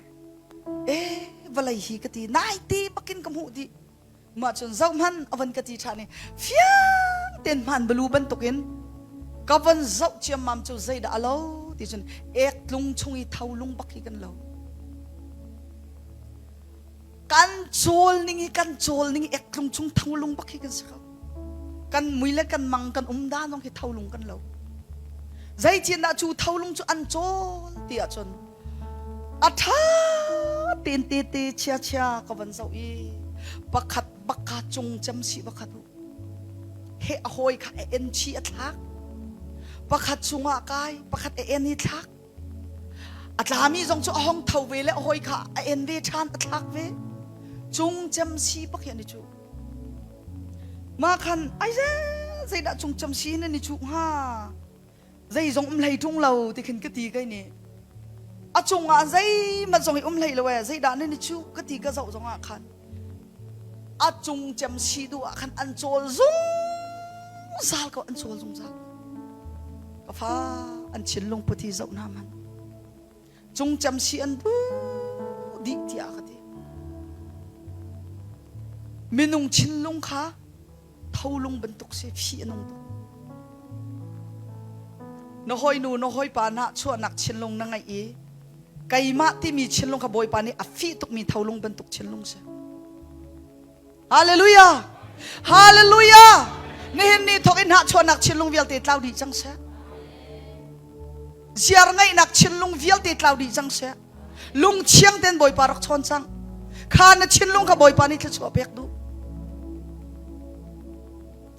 Eh, vawlei hi ka ti naite bakin ka hmuh dih. Mah cun zohhmanh a van ka ti ṭhan i fiang tein hmaan balu bantukin ka van zoh ciammam cu zeidah a lo ti cun ek tlung chung i tho lung bak hi kan lo. Kan cawl ning hi kan cawl ning ek tlung chung tho lung bak hi kan si ko. Kan mui le kan mang kan um dan zong hi tho lung kan lo. Zeitin dah cu tho lung cu an cawl ti ahcun A ṭha tein tete chiachia ka van zoh i pakhat bakka cung cem si pakhat u. He a hawi kha a en chi a thlak. Pakhat cungah kai, pakhat a en i thlak. A tlami zong cu a hong tho ve le a hawi kha a en ve ṭhan a thlak ve. Cung cem si bak hi an i cuh. Mah khan ai zeidah cung cem si nan i cuh hnga? Zeizong um hlei ṭung lo ti khin ka ti kai nih a cungah zeihmanh zong i um hlei lo ee zeidah nan i chuh ka ti ka zoh zongah khan a cung cem si duh ah khan an cawl zungzal ko an cawl zungzal ka fa an thinlung put hi zoh hna man cung cem si an duh dih tiah ka ti minung thinlung kha tholung bantuk si phi a nung tuk na hawinu na hawipa nah chuahnak thinlung na ngeih i keimah timi thinlung kha bawipa nih a fih tukmi tholung bantuk thinlung si hallelujah hallelujah nihin ni thawk in hnahchuahnak thinlung vialte tlau dih cang seh ziar ngeihnak thinlung vialte tlau dih cang seh Lungchiang ten Bawipa rak chawn cang. Kha na thinlung kha Bawipa nih thluachuah pek duh.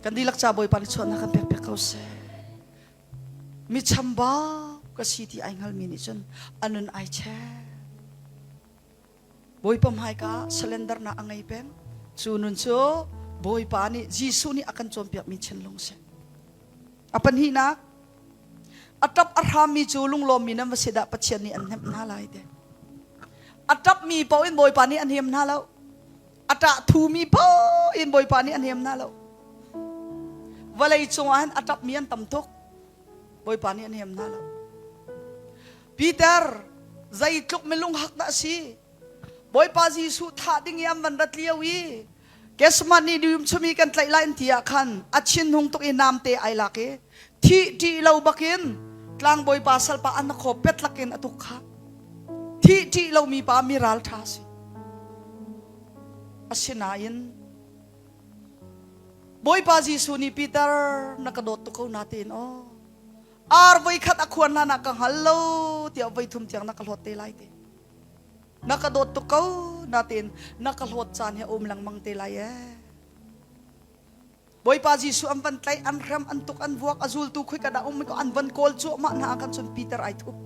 Kan dihlak ca Bawipa nih chuahnak kan pek pek ko seh. Mi chambau ka si ti ai hngalmi nih cun a nun ai chek. Bawipa hmaika surrender nak a ngei peng. Cu nun cu Bawipa nih Jesuh nih a kan cawnpiakmi thinlung si. A pahnihnak, a ṭap a hrammi cu lunglawmmi nan va si dah Pathian nih an hnemh hna lai te. A ṭapmi paoh in Bawipa nih a hnem hna lo. A ṭah thumi paoh in Bawipa nih a hnem hna lo. Vawlei cungah hin a ṭapmi an tam tuk. Bawipa nih a hnem hna lo. Peter, zeitluk milunghak dah a si? Bawipa Jesuh thah ding i an van rat lio i Gethsemane dum chumi kan tlaih lai an ti ah khan a thinhung tuk i namte ai lak i thih ṭih lo bakin tlangbawipa salpa an khaw pet lakin a tuk kha thih ṭih lomi pa mi ralṭha si asinain Bawipa Jesuh nih Peter na ka dawt tuk ko na tein aw ar voikhat a khuan hlan ah ka hngal lo tiah voithum tiang na ka hlawt te lai te Na ka dawt tuk ko natin na ka hlawt caan hi a um lengmang te lai ee. Bawipa Jesuh an van tlaih, an hrem, an tuk, an vuak, a zultu khoi ka dah um ko an van kawl cuahmah hna ah khan cun Peter ai thup.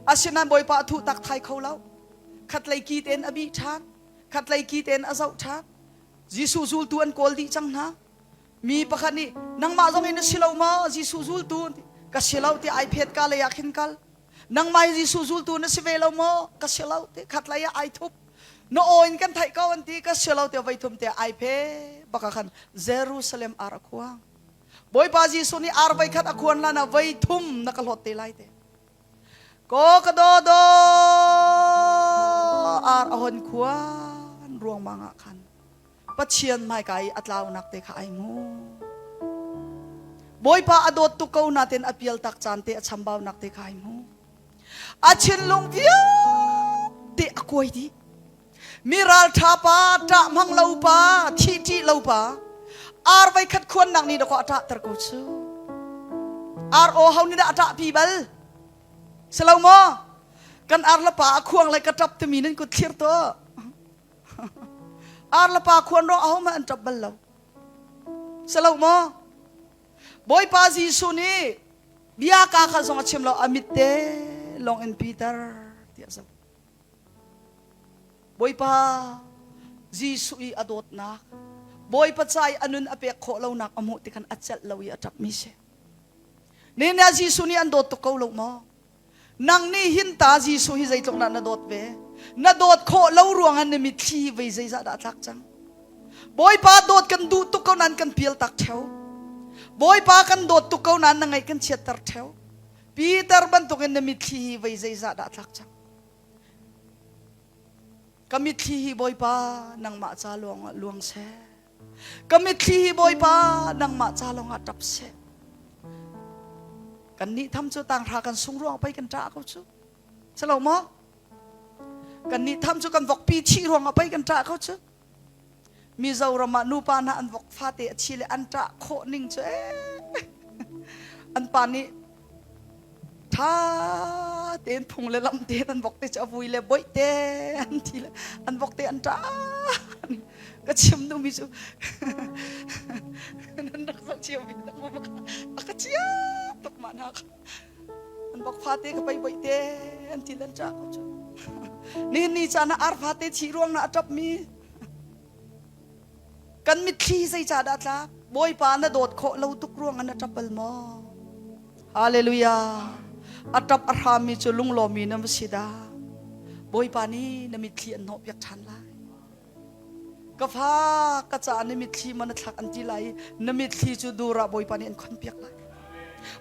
Asinain Bawipa a thuh tak thai kho lo. Khatlei ki tein a bih ṭhan, khatlei ki tein a zoh ṭhan. Jesuh zultu an kawl dih cang hna. Mi pakhat nih nangmah zong in na si lo maw Jesuh zultu ka si lo tiah ai phet ka lei ah khin kal. Nangmah hi Jesuh zultu na si ve lo maw? Ka si lo ti khat lei ah ai thup. Na aw in kan theih ko an ti ka si lo tiah voi thum te ai phe bak ah khan Jerusalem ar a khuang. Bawipa Jesuh nih ar voi khat a khuan hlan ah voi thum na ka hlawt te lai te. Ko ka do do ar a hon khuan ruangmang ah khan Pathian hmaika i a tlaunak te kha ai hmu. Bawipa a dawt tuk ko natin a pial tak caan te a chambaunak te kha ai hmu. A thinlung vialte a kuai dih. Mi ralṭha pa, ṭah hmang lo pa, thih ṭih lo pa, ar voikhat khuannak nih dakaw a ṭahter ko cu. Ar aw ho nih dah a ṭahpi bal? Si lo maw? Kan ar le pa a khuang le ka ṭap timi nan kut thlir tuah. Ar le pa khuan ruang ahohmanh an ṭap bal lo. Si lo maw? Bawipa Jesuh nih bia ka kha zong a chim lo, a mit te lawng in Peter tiah a zoh. Bawipa Jesuh i a dawtnak, Bawipa ca i a nun a pek khawh lonak a hmuh tikhan a celh lo i a ṭapmi si. Nihin ah Jesuh nih an dawt tuk ko lo maw? Nang nih hin ta Jesuh hi zeitluk dah na dawt ve? Na dawt khawh lo ruangah na mitthli vei zeizah dah a tlak cang? Bawipa dawt kan duh tuk ko nain kan pial tak ṭheo. Bawipa kan dawt tuk ko nain na ngaih kan chiatter ṭheo. Peter bantukin na mitthli hi vei zeizah dah a tlak cang? Ka mitthli hi Bawipa nangmah ca lawngah luang seh. Ka mitthli hi Bawipa nangmah ca lawngah ṭap seh. Kan nih tham cu tanghra kan sung ruang pei kan ṭah ko cu. Si lo maw? Kan nih tham cu kan vokpi thih ruangah pei kan ṭah ko cu. Mizoram ah nupa hna an vok fate a thi le an ṭah khawh ning cu ee. An pa nih ṭha tein phung le lam tein an vok te cu a vui le boih te an thi le an vok te an ṭah. Ka chim duhmi cu nan rak zoh cio mi a ka chia tuk mah hna kha. An vok fate ka pei boih te an ti le an ṭah ko cu. Nihin ni caan ah ar fate thih ruang na a ṭapmi kan mitthli zeicah dah tlak? Bawipa na dawt khawh lo tuk ruang ah na ṭap bal maw? Hallelujah. A ṭap a hrammi cu lunglawmmi na va si dah. Bawipa nih na mitthli an hnawhpiak ṭhan lai. Ka fa ka caah na mitthli maw na thlak an ti lai i na mitthli cu dur ah Bawipa nih an khonpiak lai.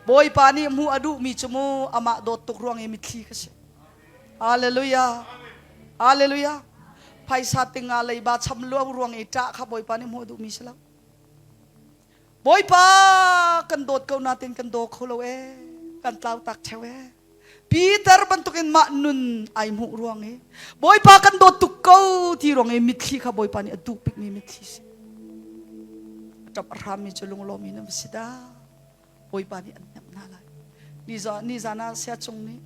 Bawipa nih hmuh a duhmi cu mu amah dawt tuk ruang i mitthli ka si. Hallelujah. Hallelujah. Phaisa tinga leiba cham luau ruang i ṭah kha Bawipa nih hmuh a duhmi si lo. Bawipa kan dawt ko natin kan daw kho lo ee. Kan tlau tak ṭheo ee. Peter bantukin mah nun ai hmuh ruang i Bawipa kan dawt tuk ko ti ruang i mitthli kha Bawipa nih a duh bikmi mitthli si. A ṭap a hrammi cu lunglawmi nan va si dah. Bawipa nih an hnemh hna lai. Nizan ah sia cung nih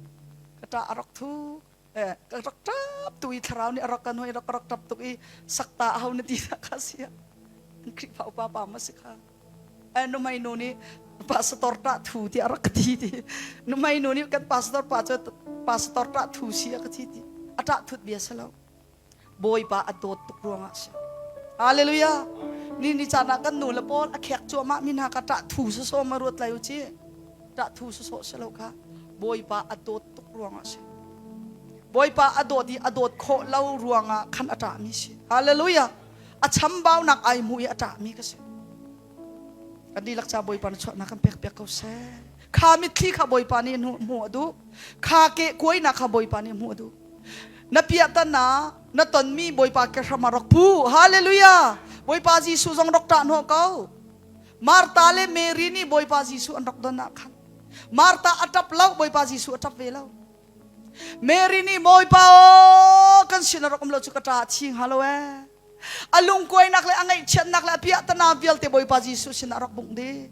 ka ṭah a rak thu eh, ka rak ṭap tu i thlarau nih a rak kan hoi rak rak ṭap tuk i sakta a ho na ti dah kha sia. An Khrihfa upa pa ma si kha. Eh, numai nu nih pastor ṭah thu ti a rak ka ti ti. Numai nu nih kan pastor pa cu pastor ṭah thu si a ka ti ti. A ṭah thut bia si lo. Bawipa a dawt tuk ruangah a si. Hallelujah. Ni ni caan ah kan nu le pawl a khek cuahmah mi hna kha ṭah thu sawsawh ma ruat lai u ci. Ṭah thu sawsawh si lo kha Bawipa a dawt tuk ruangah a si. Bawipa a dawt i a dawt khawh lo ruangah khan a ṭahmi si. Hallelujah. A chambaunak ai hmu i a ṭahmi ka si. Kan dihlak ca Bawipa na chuahnak kan pek piak ko seh. Kha mitthli kha Bawipa nih hmuh a duh. Kha ke kuainak kha Bawipa nih hmuh a duh. Na piahtana na tonmi Bawipa ke hram ah rak pu. Hallelujah! Bawipa Jesuh zong rak ṭah hnawh ko. Martha le Mary nih Bawipa Jesuh an rak don ah khan Martha a ṭap lo, Bawipa Jesuh a ṭap ve lo. Mary nih Bawipa aw kan sin a rak um lo cu ka ṭa a thi hnga lo ee. A lungkuainak le a ngaihchiatnak le a piahtana vialte Bawipa Jesuh sinah rak bungh dih.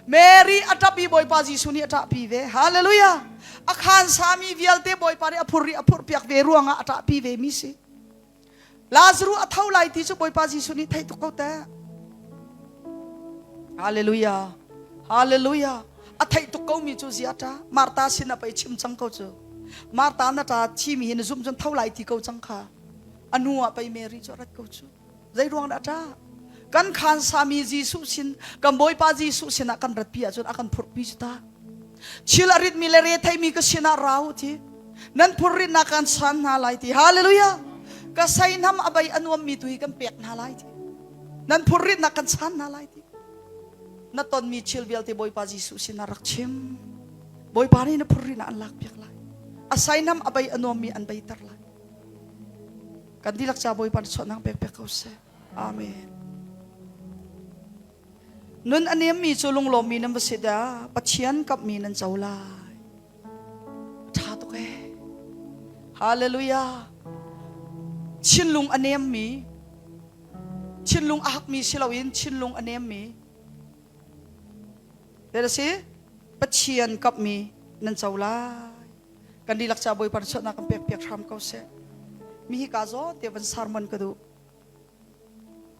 Mary a ṭap i Bawipa Jesuh nih a ṭahpi ve. Hallelujah! A khaan sami vialte Bawipa nih a phur i a phurhpiak ve ruangah a ṭahpi ve mi si. Lazarus a tho lai ti cu Bawipa Jesuh nih theih tuk ko teh. Hallelujah! Hallelujah! A theih tuk ko mi cu zia ṭa. Martha sin ah pei chim cang ko cu. Martha na ṭa thimi hi na zumh cun tho lai ti ko cang kha. A hnu ah pei Mary cu a rat ko cu. Zei ruang dah ṭah? Kan khaan sami Jesuh sin, kan Bawipa Jesuh sinah kan ratpi ahcun a kan phurhpi cu ta. Thil a ritmi le retheimi ka sinah ra u ti. Nan phurritnak kan san hna lai ti. Hallelujah! Ka seihnam a bei a nuammi tu hi kan pek hna lai ti. Nan phurritnak kan chan hna lai ti. Na tonmi thil vialte Bawipa Jesuh sinah rak chim. Bawipa nih na phurritnak an lakpiak lai. A seihnam a bei a nuammi an beiter lai. Kan dihlak ca Bawipa na chuahnak pek pek ko seh. Amen. Nun a nemmi cu lunglawmmi nan va si dah Pathian kamhmi nan co lai. Ṭha tuk ee. Hallelujah. Chinlung a nemmi, chinlung a hakmi si loin chinlung a nemmi. Te si Pathian kamhmi nan co lai. Kan dihlak ca Bawipa chuahnak kan pek piak hram ko seh. Mi hi ka zaw te van sermon ka duh.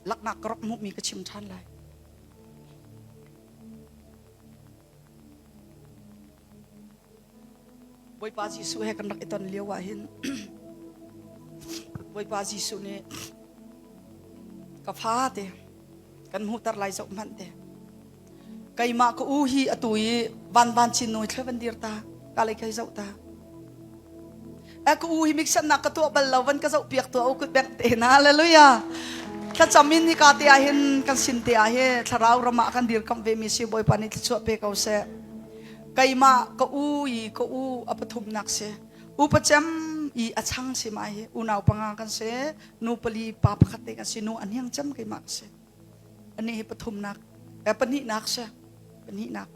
Laknak ka rak hmuhmi ka chim ṭhan lai. Bawipa Jesuh he kan rak i ton lio ah hin Bawipa Jesuh nih ka fa te kan hmuhter lai zoh hmanh te keimah ka u hi atu i van van chin nu thle van dir ta ka lei kai zoh ta e ka u hi miksannak ka tuah bal lo van ka zoh piak tuah u kut bengh te na hallelujah thlacam in hika te ah hin kan sin te ah hi thlarau ram ah kan dirkamh ve mi si Bawipa nih thluachuah pe ko seh keimah ka u i ka u a pathumnak si upa cem i a chang si ma hi unau panga kan si nu pali pa pakhat te kan si nu an hiang cem keimah ka si ani hi pathumnak eh, pahnihnak si pahnihnak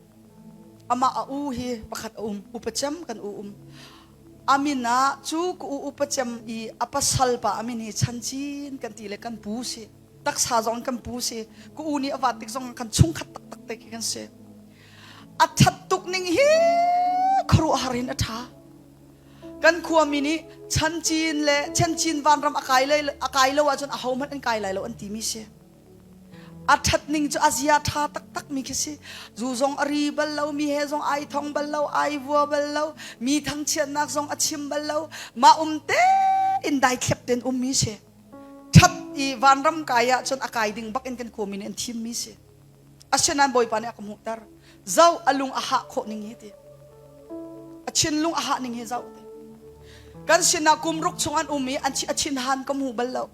amah a u hi pakhat a um upa cem kan u um amin ah cu ka u upa cem i a pasal pa amin hi chancin kan ti le kan pu si taksa zong kan pu si ka u nih a vat tik zong kan chungkhat taktak te khi kan si a that tuk ning hi khuaruahhar in a tha kan khuami nih chancin le chancin vanram a kai a kai lo ahcun a hohmanh an kai lai lo an timi si A ṭhat ning cu a zia ṭha taktak mi khi si. Zu zong a ri bal lo, mi he zong ai thong bal lo, ai vua bal lo, mi thangchiatnak zong a chim bal lo. Mah um tein daithlep tein ummi si. Ṭhat i vanram kai ahcun a kai ding bak in kan khuami nih an thimmi si. Asinain Bawipa nih a ka hmuhter. Zoh a lung a hah khawh ning hi ti. A thinlung a hah ning hi zoh ti. Kan sinah kum ruk chung an um i an a thinhan ka hmu bal lo.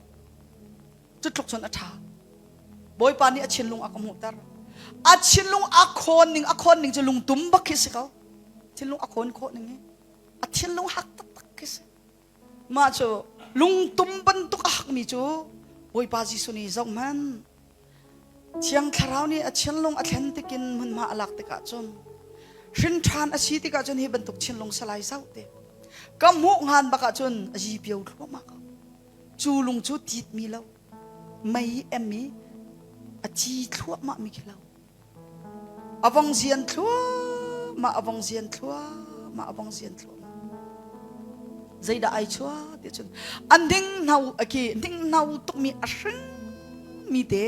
Cu tluk cun a ṭha. Bawipa nih a thinlung a ka hmuhter. A thinlung a khawn ning a khawn ning cu lungtum bak khi si ko. Thinlung a khawn khawh ning hi a thinlung hak taktak khi si. Mah cu lungtum bantuk a hakmi cu Bawipa Jesuh nih zoh hmanh. Thiang Thlarau nih a thinlung a thlen tikin hmunhma a lak tikah cun hrin ṭhan a si tikah cun hi bantuk thinlung salai zoh te. Ka hmuh ngan bak ah cun a zipio thluahmah ko. Cu lung cu titmi lo, mei em i a ci thluahmah mi khi lo. A vong zian thluahmah, a vong zian thluahmah, a vong zian thluahmah. Zeidah ai chuah ti cun an ding hno aki ding hno tukmi a hring mi te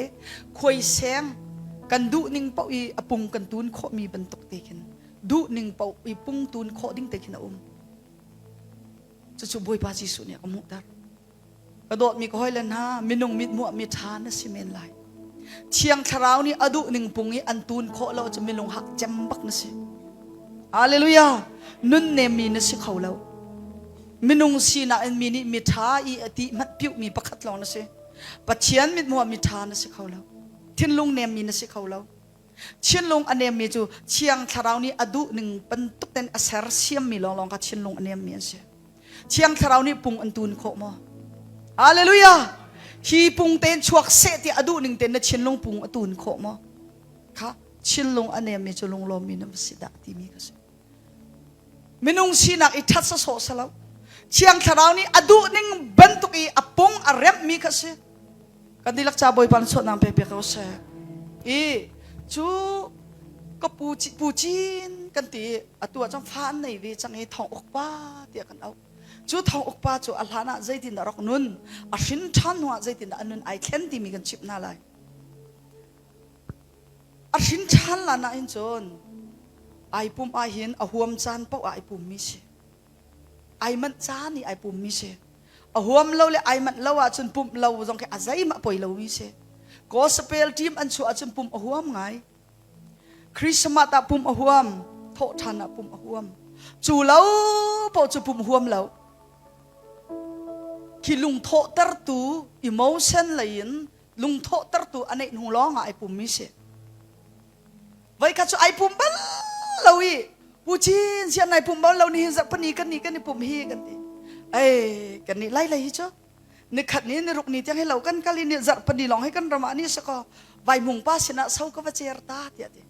khuai seng kan duh ning paoh i a pung kan tun khawh mi bantuk te khin duh ning paoh i pung tun khawh ding te khin a um. Cucu Bawipa Jesuh nih a ka hmuhter. Ka dawtmi ka hawile hna, minung mithmuh mi ṭha na si men lai. Thiang Thlarau nih a duh ning pung i an tun khawh lo cu minung hak cem bak na si. Hallelujah! Nun nemmi na si kho lo. Minung sinak in mi nih mi ṭha i a ti hmanh piuhmi pakhat lawng na si. Pathian mithmuh mi ṭha na si kho lo. Thinlung nemmi na si kho lo. Thinlung a nemmi cu Thiang Thlarau nih a duh ning bantuk tein a sersiammi lawnglawng kha thinlung a nemmi an si. Thiang Thlarau nih pung an tun khawh maw? Hallelujah! Hi pung tein chuak seh tiah a duh ning tein na thinlung pung a tun khawh maw? Kha thinlung a nemmi cu lunglawmmi na va si dah timi ka si. Minung sinak i ṭhat sawsawh si lo. Thiang Thlarau nih a duh ning bantuk i a pung a remhmi kha si. Kan dihlak ca Bawipa na chuahnak pe piak ko seh. I cu ka pu pu cin kan ti atu ah cun fa an nei ve cang i thong uk pa tiah kan auh. Cu thong uk pa cu a hlan ah zeitin dah rak nun, a hrin ṭhan hnu ah zeitin dah a nun ai thlen timi kan chimh hna lai. A hrin ṭhan lan ah hin cun ai pum ah hin a huam caan paoh ah ai pummi si. Ai manh caan i ai pummi si. A huam lo le ai manh lo ahcun pumh lo zong khi a zeihmah poi lomi si. Gospel team an chuah ahcun pumh a huam ngai. Christmas ah pumh a huam, thawhṭhan ah pumh a huam. Cu lo paoh cu pumh huam lo. Khi lungthawhtertu emotion lei in lungthawhtertu a neih hnu lawng ah ai pummi si. Voikhat cu ai pum bal lo i Pu Cin sian nai pum bal lo ni hin zarhpani kan ni kan i pum hi kan ti. Ei kan nih lai lei hi cu. Nikhat ni ni ruk ni tiang hi lo kan kal i ni zarh pani lawng hi kan ram ah ni sakaw vaimung pa sinah so ka va cer ta tiah ti.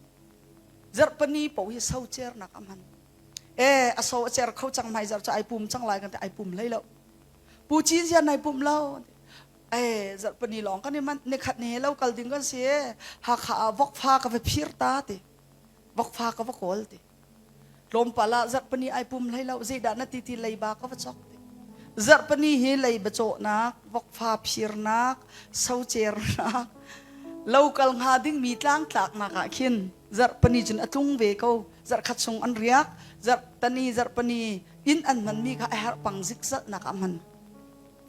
Zarh pani po hi so cer nak a hman. E a so a cer kho cang hmai zarh cu ai pum cang lai kan ti ai pum hlei lo. Pu Cin zian nai pum lo. E zarh pani lawng kan i man nikhat ni lo kal ding kan si e Hakha ah vokfa ka va phir ta ti. Vokfa ka va kawl ti. Tlawmpal ah zarhpini ai pum hlei lo zeidah na ti ti leiba ka va cawk ti. Zarhpini hi leiba cawhnak, vokfa phirnak, socernak, lokal hnga dingmi tlangtlaknak ah khin zarhpini cun a tlung ve ko. Zarhkhat chung an riak, zarhtani zarhpini inn an hmanmi kha a herh pang zikzalhnak ah hman.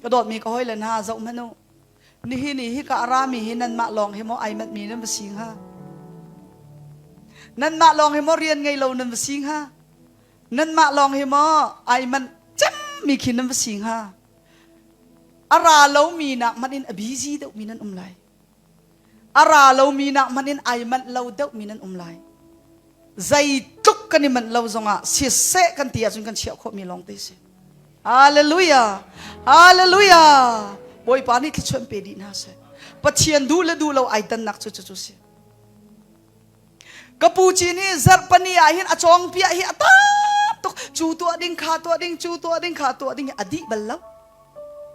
Ka dawtmi ka hawile hna zoh hmanh u. Nihin i hika a rami hi nanmah lawng hi maw ai matmi nan va si hnga? Nanmah lawng hi maw rian ngei lo nan va si hnga? Nanmah lawng hi maw ai manh cemmi khi nan va si hnga? A ra lomi nak hmanh in a busy deuhmi nan um lai. A ra lomi nak hmanh in ai manh lo deuhmi nan um lai. Zeitluk kan i manh lo zongah siseh kan ti ahcun kan chiah khawhmi lawng te si. Hallelujah! Hallelujah! Bawipa nih thluachuah pe dih hna seh. Pathian duh le duh lo ai dannak cu cu si. Ka pu cin hi zarhpani ah hin a cawng piah hi a tam tuk. Cu tuah ding kha tuah ding cu tuah ding kha tuah ding hi a dih bal lo.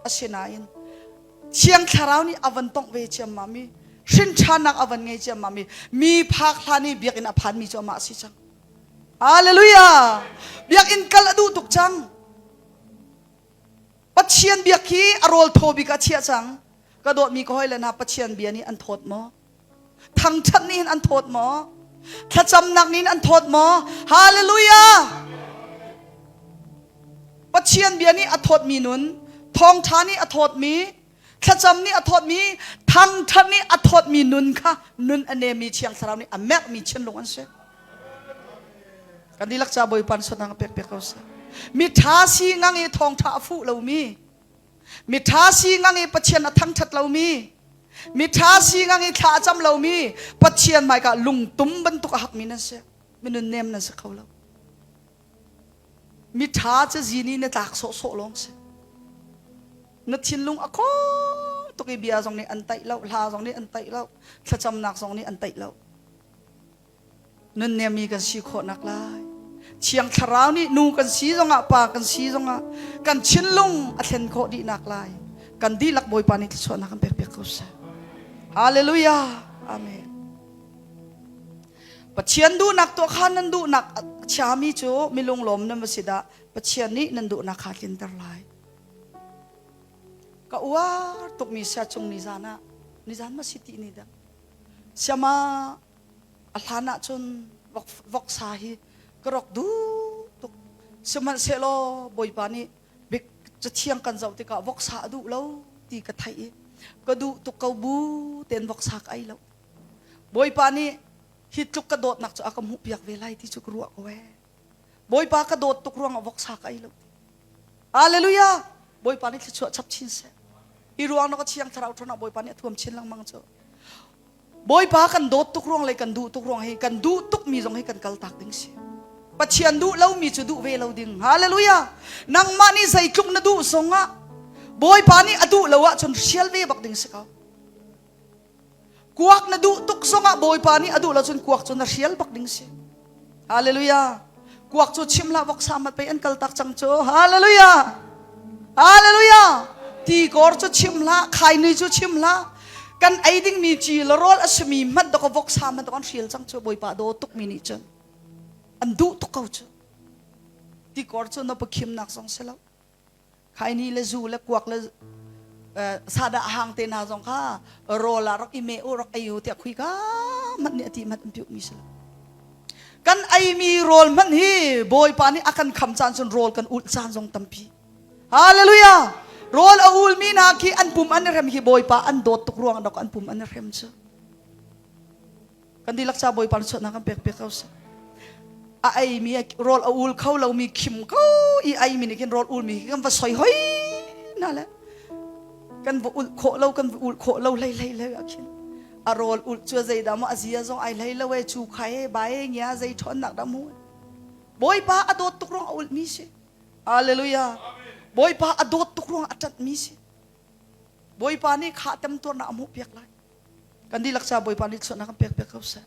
Asinain Thiang Thlarau nih a van tongh ve ciammam i hrinṭhannak a van ngei ciammam i mi phak hlan i biakinn a phanmi cu amah a si cang. Hallelujah! Biakinn kal a duh tuk cang. Pathian biak hi a rawl thaw bik ah chiah cang. Ka dawtmi ka hawile hna Pathian bia nih an thawt maw? Thangṭhat nih hin an thawt maw? Thlacamnak nih hin an thawt maw? Hallelujah! Pathian bia nih a thawtmi nun, thawngṭha nih a thawtmi, thlacam nih a thawtmi, thangṭhat nih a thawtmi nun kha nun a nemmi Thiang Thlarau nih a merhmi thinlung an si. Kan dihlak ca Bawipa nih pek pek ko seh. Mi ṭha si ngang i thawngṭha a fuh lomi, mi ṭha si ngang i Pathian a thangṭhat lomi, mi ṭha si ngang i thla a cam lomi, Pathian hmaika lungtum bantuk a hakmi nan si. Minun nem nan si kho lo. Miṭha cazin i na tlak sawhsawh lawng si. Na thinlung a khawng tuk i bia zong nih an taih lo, hla zong nih an taih lo, thlacamnak zong nih an taih lo. Nunnem mi kan si khawhnak lai. Thiang Thlarau nih nu kan si zongah pa kan si zongah kan thinlung a thlen khawh dihnak lai. Kan dihlak Bawipa nih thluachuahnak kan pek piak ko seh. Hallelujah. Amen. Pathian duhnak tuah kha nan duhnak a chiami cu milunglawm nan va si dah Pathian nih nan duhnak kha tlinter lai. Ka uar tukmi sia cung nizan ah nizan ma si ti ni dah siama a hlan ah cun voksa hi ka rok duh tuk sihmanhsehlaw Bawipa nih bik cathiang kan zoh tikah voksa a duh lo ti ka theih i ka duh tuk ko bu ten voksa ka ei lo Bawipa nih hi tluk ka dawtnak cu a ka hmuhpiak ve lai ti cu ka ruah ko ee. Bawipa ka dawt tuk ruangah voksa ka ei lo ti. Hallelujah! Bawipa nih thluachuah chap chin seh. Hi ruang na ka thiang thlarau ṭhawn ah Bawipa nih a thuam chin lengmang cu. Bawipa kan dawt tuk ruang le kan duh tuk ruang hi kan duh tuk mi zong hi kan kal tak ding si. Pathian duh lomi cu duh ve lo ding. Hallelujah! Nangmah nih zeitluk na duh zongah Bawipa nih a duh lo ahcun hrial ve bak ding si ko. Kuak na duh tuk zongah Bawipa nih a duh lo cun kuak cu na hrial bak ding si. Hallelujah. Kuak cu chim hlah voksa mat pei an kal tak cang cu. Hallelujah. Hallelujah. Ti kor cu chim hlah, khaini cu chim hlah. Kan ei dingmi ci le rawl a simi hmanh dok voksa hmanh dok an hrial cang cu Bawipa daw tuk mi nih cun an duh tuk ko cu. Ti kor cu na pakhimnak zong si lo. Khaini le zu le kuak le sadah hang te hna zong kha rawl ah rak i meh u rak ei u tiah khuika hmanh nih a ti hmanh an piuh mi si lo. Kan eimi rawl hmanh hi Bawipa nih a kan kham caan cun rawl kan ulh caan zong tampi. Hallelujah! Rawl a ulmi hna khi an pum an i hrem hi Bawipa an dawt tuk ruang dok an pum an i hrem cu. Kan dihlak ca Bawipa nih chuahnak kan pek piak ko seh. A eimi rawl a ul kho lomi khim ko i eimi nih khin rawl ulmi hi kan va soi hoi na le kan va ulh khawh lo kan va ulh khawh lo hlei hlei hlei ah khin a rawl ulh cu zeidah maw a zia zong ai hlei lo e cu khai e bai e ngia zei ṭhawnnak dah mu Bawipa a dawt tuk ruang a ulhmi si Hallelujah Bawipa a dawt tuk ruang a ṭanhmi si. Bawipa nih kha temtuarnak a hmuh piak lai. Kan dihlak ca Bawipa nih chuahnak kan pek piak ko seh.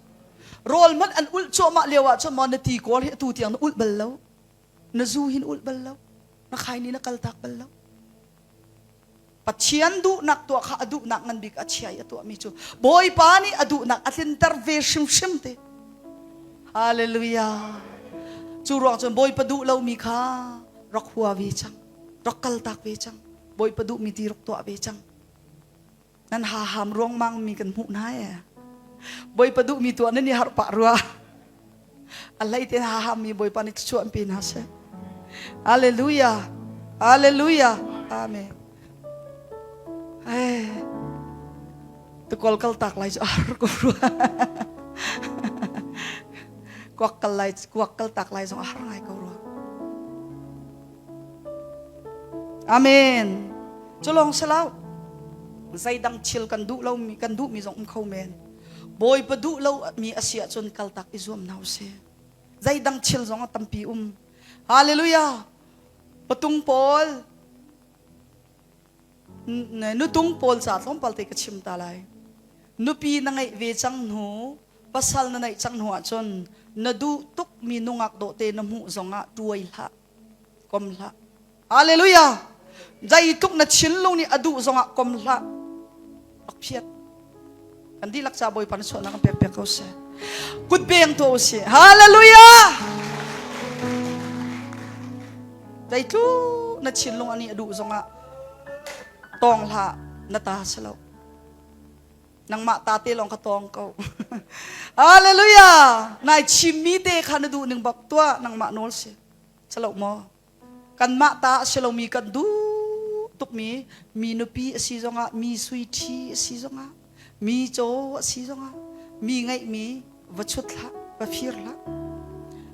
Rawl hmanh an ulh cuahmah lio ah cun maw na ti kawl hi atu tiang na ulh bal lo. Na zu hin ulh bal lo. Na khaini na kaltak bal lo. Pathian duhnak tuah kha a duhnak ngan bik a chia i a tuahmi cu Bawipa nih a duhnak a tlinter ve hrimhrim te. Hallelujah. Cu ruang cun Bawipa duh lomi kha rak hua ve cang. Rak kaltak ve cang. Bawipa duhmi ti rak tuah ve cang. Nan haham ruangmang mi kan hmuh hna e. Bawipa duhmi tuah nan i harh pah rua. A hlei tein haham mi Bawipa nih thluachuah an pe hna seh. Hallelujah. Hallelujah. Amen. Hey. Tukol kal tak lai cu ar ko rua. Kuak kal lai kuak kal tak lai zong a har ngai ko rua. Amen. Culong selo zeidang thil kan duh lo mi kan duh mi zong um kho men. Bawipa duh lo mi a si ahcun kaltak i zuam hna usih. Zeidang thil zong a tampi um. Hallelujah. Patung pawl nutung pawl ca tlawmpal te ka chim ta lai. Nupi na ngeih ve cang hnu, pasal na neih cang hnu ahcun na duh tuk mi nungak dawh te na hmuh zongah tuai hlah. Kom hlah. Hallelujah. Zeitluk na thinlung nih a duh zongah kom hlah. Rak phiat. Kan dihlak ca Bawipa na chuahnak kan pek piak ko seh. Kut beng tuah usih. Hallelujah. Zeitluk na thinlung ani a duh zongah tawng hlah na ta si lo. Nangmah ta te lawng ka tawng ko. Hallelujah. Nai chimmi te kha na duh ning bak tuah nangmah nawl si. Salo maw? Kanmah ta a si lomi kan duh tukmi mi nupi a si zongah, mi sui ṭhi a si zongah, mi caw a si zongah, mi ngeihmi va chut hlah, va fir hlah.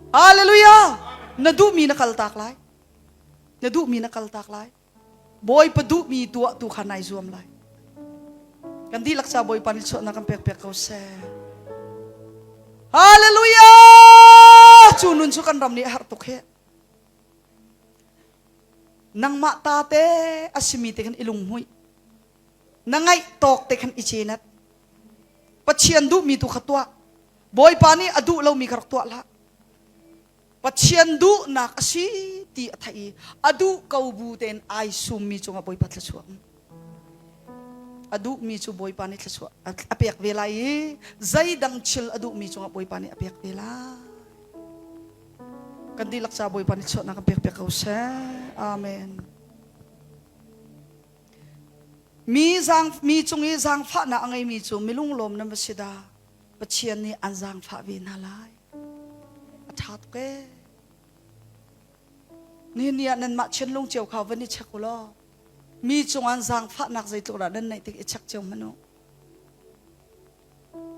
Hallelujah! Na duhmi na kaltak lai. Na duhmi na kaltak lai. Bawipa duhmi tuah tu kha nai zuam lai. Kan dihlak ca Bawipa nih chuahnak kan pek piak ko seh. Hallelujah! Cu nun cu kan ram nih a herh tuk hi. Nangmah ta te a simi te khan i lunghmuih. Na ngaih tawk te khan i cenat. Pathian duhmi tu kha tuah. Bawipa nih a duh lomi kha rak tuah hlah. Pathian duhnak a si ti a theih i a duh ko bu tein ai summi cungah Bawipa thluachuah um. A duhmi cu Bawipa nih thluachuah a pek ve lai i zeidang thil a duhmi cungah Bawipa nih a pek ve lai. Kan dihlak ca Bawipa nih chuahnak kan pek piak ko seh. Amen. Mi zaang mi cung i zaangfahnak a ngeimi cu milunglawm nan va si dah. Pathian nih an zaangfah ve hna lai. A ṭha tuk ee. Nihin ni ah nanmah thinlung cio kha van i check u law mi cungah zaangfahnak zeitluk dah nan neih tik i check cio hmanh u.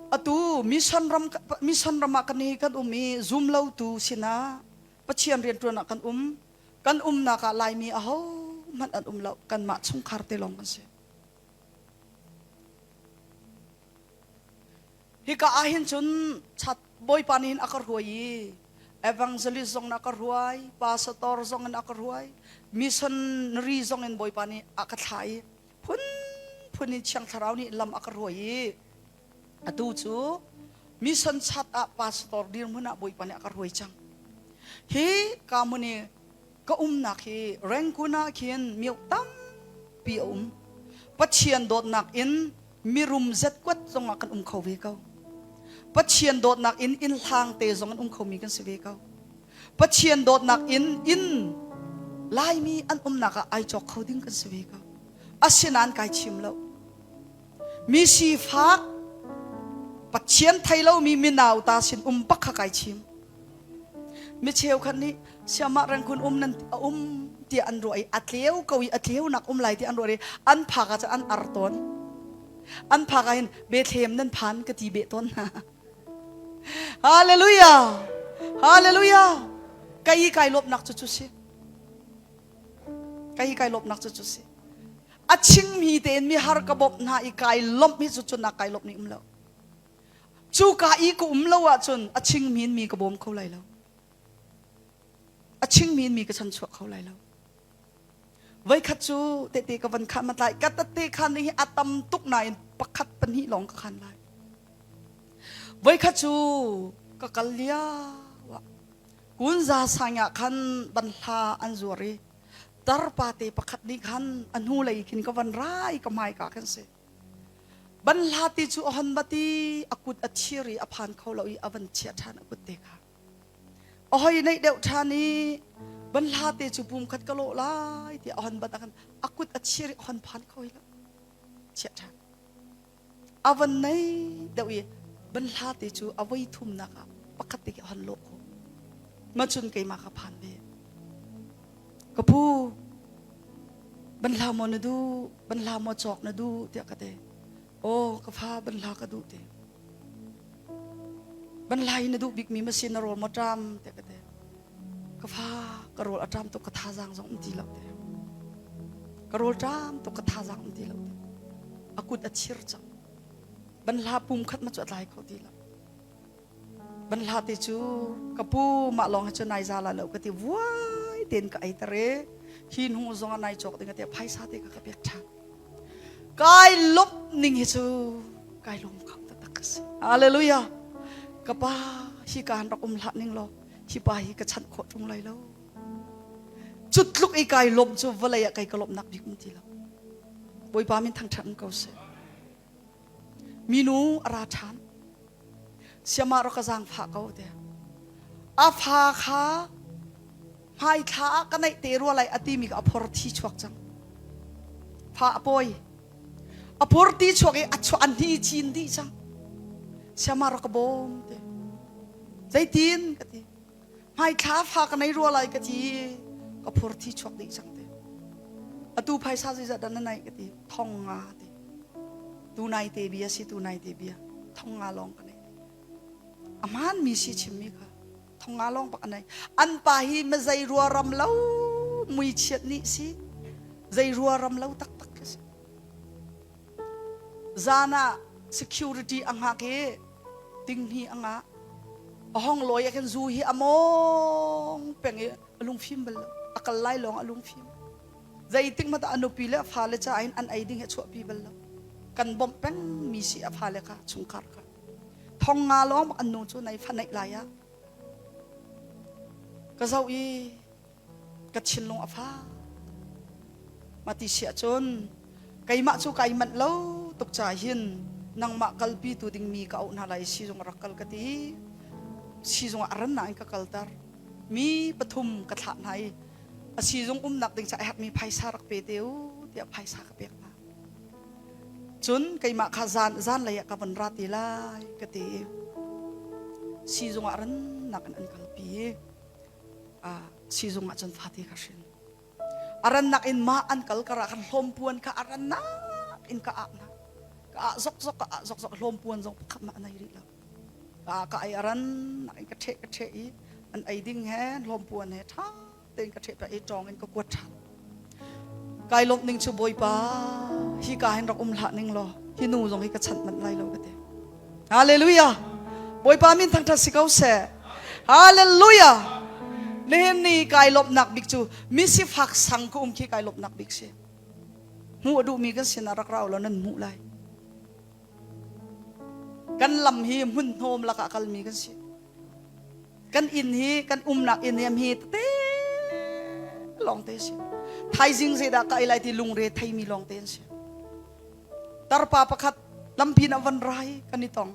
Atu mission ram mission ram ah kan hi kan um i zum lo tu sinah Pathian rianṭuan ah kan um. Kan umnak ah Laimi aho hmanh an um lo. Kanmah chungkhar te lawng kan si. Hika ah hin cun chat Bawipa nih hin a ka hruai i evangelist zong in a ka hruai, pastor zong in a ka hruai, missionary zong in Bawipa nih a ka thlah i phunphun in Thiang Thlarau nih lam a ka hruai i atu cu mission chat ah pastor dirhmun ah Bawipa nih a ka hruai cang. Hi ka hmun i ka umnak hi Rangoon ah khin mioh tampi a um. Pathian dawtnak in mirum zetkuat zongah kan um kho ve ko. Pathian dawtnak in inn hlang te zong an um khomi kan si ve ko. Pathian dawtnak in inn Laimi an umnak ah ai cawk kho ding kan si ve ko. Asinain kai chim lo. Mi sifak Pathian thei lomi minau ta sin um bak kha kai chim. Mi cheukhat nih siamah rengkhun um nan a um tiah an ruah i a tleu ko i a tleunak um lai tiah an ruah i an phak ah cun an ar tawn. An phak ah hin Bethlehem nan phan ka ti beh tawn hna. Hallelujah! Hallelujah! Kai kai lawmhnak cu cu si. Kai kai lawmhnak cu cu si. A chingmi tein mi har ka bawmh hna i kai lawmh hi cu cu nak kai lawmh ni um lo. Cuka i ka um lo ahcun a chingmi in mi ka bawm kho lai lo. A chingmi in mi ka chanchuah kho lai lo. Voikhat cu tete ka van khan matlai ka tette khan ding hi a tam tuk nain pakhat pahnih lawng ka khan lai. Voikhat cu ka kal lio ah kunza sang ah khan banhla an zuar i tarpa te pakhat nih khan a hnu lei khin ka van rai ka hmai ka khan si. Banhla ti cu a hon bat i a kut a thir i a phan kho lo i a van chiah ṭhan a kut te kha. A hoi neih deuh ṭhan i banhla te cu pum khat ka lawh lai tiah a hon bat ah khan a kut a thir i a hon phan kho hi lo. Chiah ṭhan. A van nei deuh i banhla te cu a voi thumnak ah pakhat te khi a hon lawh khawh. Ma cun keimah ka phan ve. Ka pu, banhla maw na duh, banhla maw cawk na duh tiah ka ti. Aw, ka fa banhla ka duh ti. Banhla hi na duh bikmi ma si na rawl maw ṭam tiah ka ti. Ka fa ka rawl a ṭam tuk ka thazaang zong um ti lo ti. Ka rawl ṭam tuk ka thazaang um ti lo ti. A kut a thir cang. Banhla pum khat ma cu a tlai kho ti lo. Banhla te cu ka pu mah lawng hi cu nai za la lo ka ti vuai tein ka ei ter i hi hnu zong ah nai cawk ding a ti phaisa te ka ka pek ṭhan. Kai lawmh ning hi cu kai lawm kho taktak ka si. Hallelujah. Ka pa hi ka han rak um hlah ning law hi pa hi ka chanh khawh ṭung lai lo. Cu tluk i kai lawmh cu vawlei ah kai ka lawmhnak bik um ti lo. Bawipa min thangṭhat um ko seh. Minu a ra ṭhan. Siamah rak ka zaangfah ko te. A fa kha hmaithla ah ka neih te rua lai a timi kha a phor thi chuak cang. Fa a pawi. A phor ti chuak i a chuah a hni cin dih cang. Siamah rak ka bawm te. Zeitin ka ti. Hmaithla fa ka nei rua lai ka ti. Ka phor thi chuak dih cang te. Atu phaisa zeizat dah na neih ka ti. Thong nga ti. Tunai te bia si tunai te bia. Thong nga lawng ka nei. A hmaan mi si chimmi kha thong nga lawng bak a nei. An pa hi ma zei rua ram lo mui chiat nih si. Zei rua ram lo taktak khi si. Zan ah security a hngak i tinghni a ngah. A hong lawi ah khin zu hi a mawng peng i a lungfim bal lo. A kal lai lawng a lungfim. Zeitik hmanh ah a nupi le a fale caah hin an ei ding hi a chuahpi bal lo. Kan bawmh pengmi si a fale kha, chungkhar kha. Thong nga lawng bak an nu cu nei fa neih lai ah. Ka zoh i ka thinlung a fak. Mati si ahcun keimah cu kai manh lo tuk ca hin nangmah kalpi tu dingmi ka auh hna lai sizung rak kal ka ti. Sizung ah a rannak in ka kalter. Mi pathum ka thlah hna i a sizung umnak ding ca a herhmi phaisa rak pe te u tiah phaisa ka pek hna. Cun keimah kha zan zan lei ah ka von ra ti lai ka ti i sizung ah rannak in an kalpi i sizung ah cun fate ka hrin. A rannak in mah an kal karah khan hlawmpuan kha a rannak in ka ah hna. Ka ah zokzok ka ah zokzok hlawmpuan zong pakhat mah a nei rih lo. Ka ah ka ei a rannak in ka ṭheh ka ṭheh i an ei ding he hlawmpuan he ṭha tein ka ṭheh i ṭawng in ka kuat ṭhan. Kai lawmh ning cu Bawipa hi ka hin rak um hlah ning law hi nu zong hi ka chanh manh lai lo ka ti. Hallelujah. Bawipa min thangṭhat si ko seh. Hallelujah. Nihin ni kai lawmhnak bik cu mi sifak sang ka um khi kai lawmhnak bik si. Hmuh a duhmi kan sinah rak ra law nan hmuh lai. Kan lam hi hmun hnawm lakah kalmi kan si. Kan inn hi kan umnak inn hi hi tete lawng te si. Thaizing zeidah ka ei lai ti lungre theimi lawng te an si. Tarpa pakhat lampi na van rai kan i tong.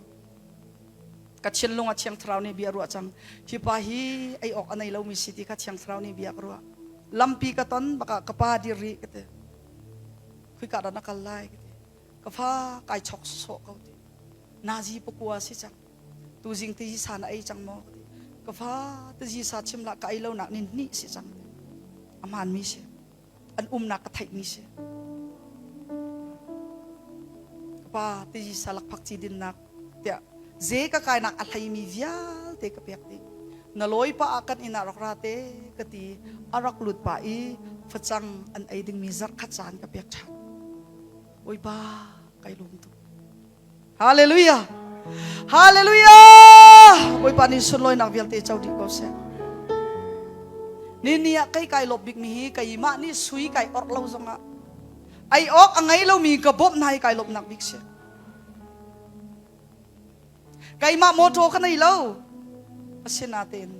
Ka thinlung ah Thiang Thlarau nih bia ruah cang. Hi pa hi ei awk a nei lomi si ti kha Thiang Thlarau nih bia ka ruah. Lampi ka ton bakah ka pa dir rih ka ti. Khoi ka dah na kal lai ka ti. Ka fa kai chok sawh ko ti. Nazi pakua si cang. Tuzing ti sa na ei cang maw ka ti. Ka fa tizi sa chim lah ka ei lo nak nin hnih si cang ti. A hmaanmi si. An umnak ka theihmi si. Ka pa tizi sa lakphak ci dinnak tiah ze ka kainak a hleimi vialte ka pek dih. Na lawi pa ah kan inn ah rak ra te ka ti. A rak lut pa i facang an ei dingmi zarh khat caan ka pek ṭhan. Bawipa kai lawm tuk. Hallelujah. Hallelujah. Bawipa nih sunlawinak vialte co dih ko seh. Ni ni ah kei kai lawp bikmi hi keimah nih sui kai orh lo zongah ei awk a ngei lomi ka bawmh hna hi kai lawmhnak bik si. Keimah motor ka nei lo. Asinain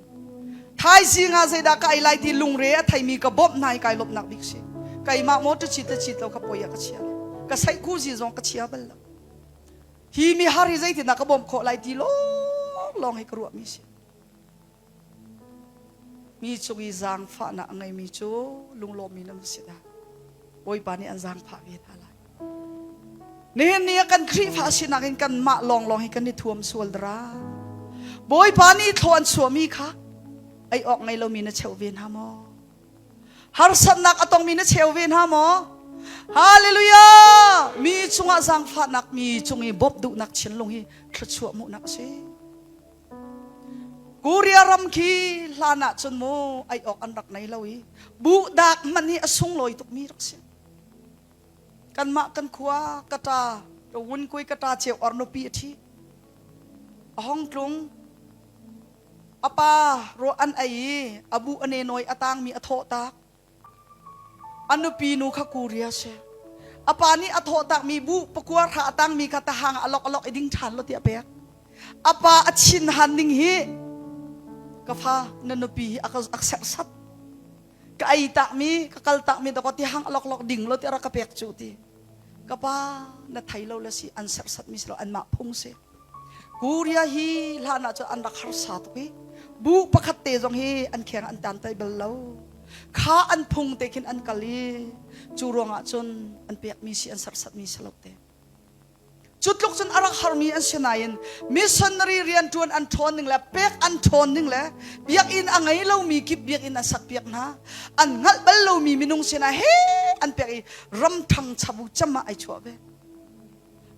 thaizing ah zeidah ka ei lai ti lungre a theimi ka bawmh hna hi kai lawmhnak bik si. Keimah motor chit le chit lo kha poi ah ka chia lo. Ka saihkuzi zong ka chia bal lo. Hi mi har hi zeitindah ka bawmh khawh lai ti lawng lawng hi ka ruahmi si. Mi cung i zaangfahnak a ngeimi cu lunglawmmi nan va si dah. Bawipa nih an zaangfah ve hna lai. Nihin ni ah kan Khrihfa sinak in kanmah lawnglawng hi kan i thuam sual dara. Bawipa nih thlaw an chuahmi kha ei awk ngei lomi na cheuh ve hna maw? Harsatnak a tongmi na cheu ve hna maw? Hallelujah! Mi cungah zaangfahnak, mi cung i bawmh duhnak thinlung hi thluachuah hmuhnak a si. Korea ram khi hlan ah cun mu ei awk an rak nei lo i buhdak hmanh hi a sunglawi tukmi rak si. Kanmah kan khua kata wun kui kata cheu or nupi a thi. A hong tlung a pa ruah an ei i a bu a ne nawi a tangmi a thawh tak. A nupi nu kha Korea si. A pa nih a thawhtakmi bu pakua hra a tangmi kha tahang a lok a lok i ding ṭhan lo ti a pek. A pa a chin han ning hi ka fa na nupi hi a ka a serhsat. Ka ei takmi ka kal takmi dakaw ti hang a lok lok ding lo ti a rak ka pek cu ti. Ka pa na thei lo le si an serhsatmi si lo anmah phung si. Korea hi hlan ah cun an rak harsa tuk i bu pakhat te zong hi an kheng an tan tai bal lo. Kha an phung te khin an kal i cu ruangah cun an pekmi si an serhsatmi si lo te. Cu tluk cun a rak harmi an si nain missionary rianṭuan an ṭhawn ning le pek an ṭhawn ning le biakinn a ngei lomi kip biakinn an sakpiak hna. An hngalh bal lomi minung sinah he an pek i ram ṭhangchabu cem ah ai chuah ve.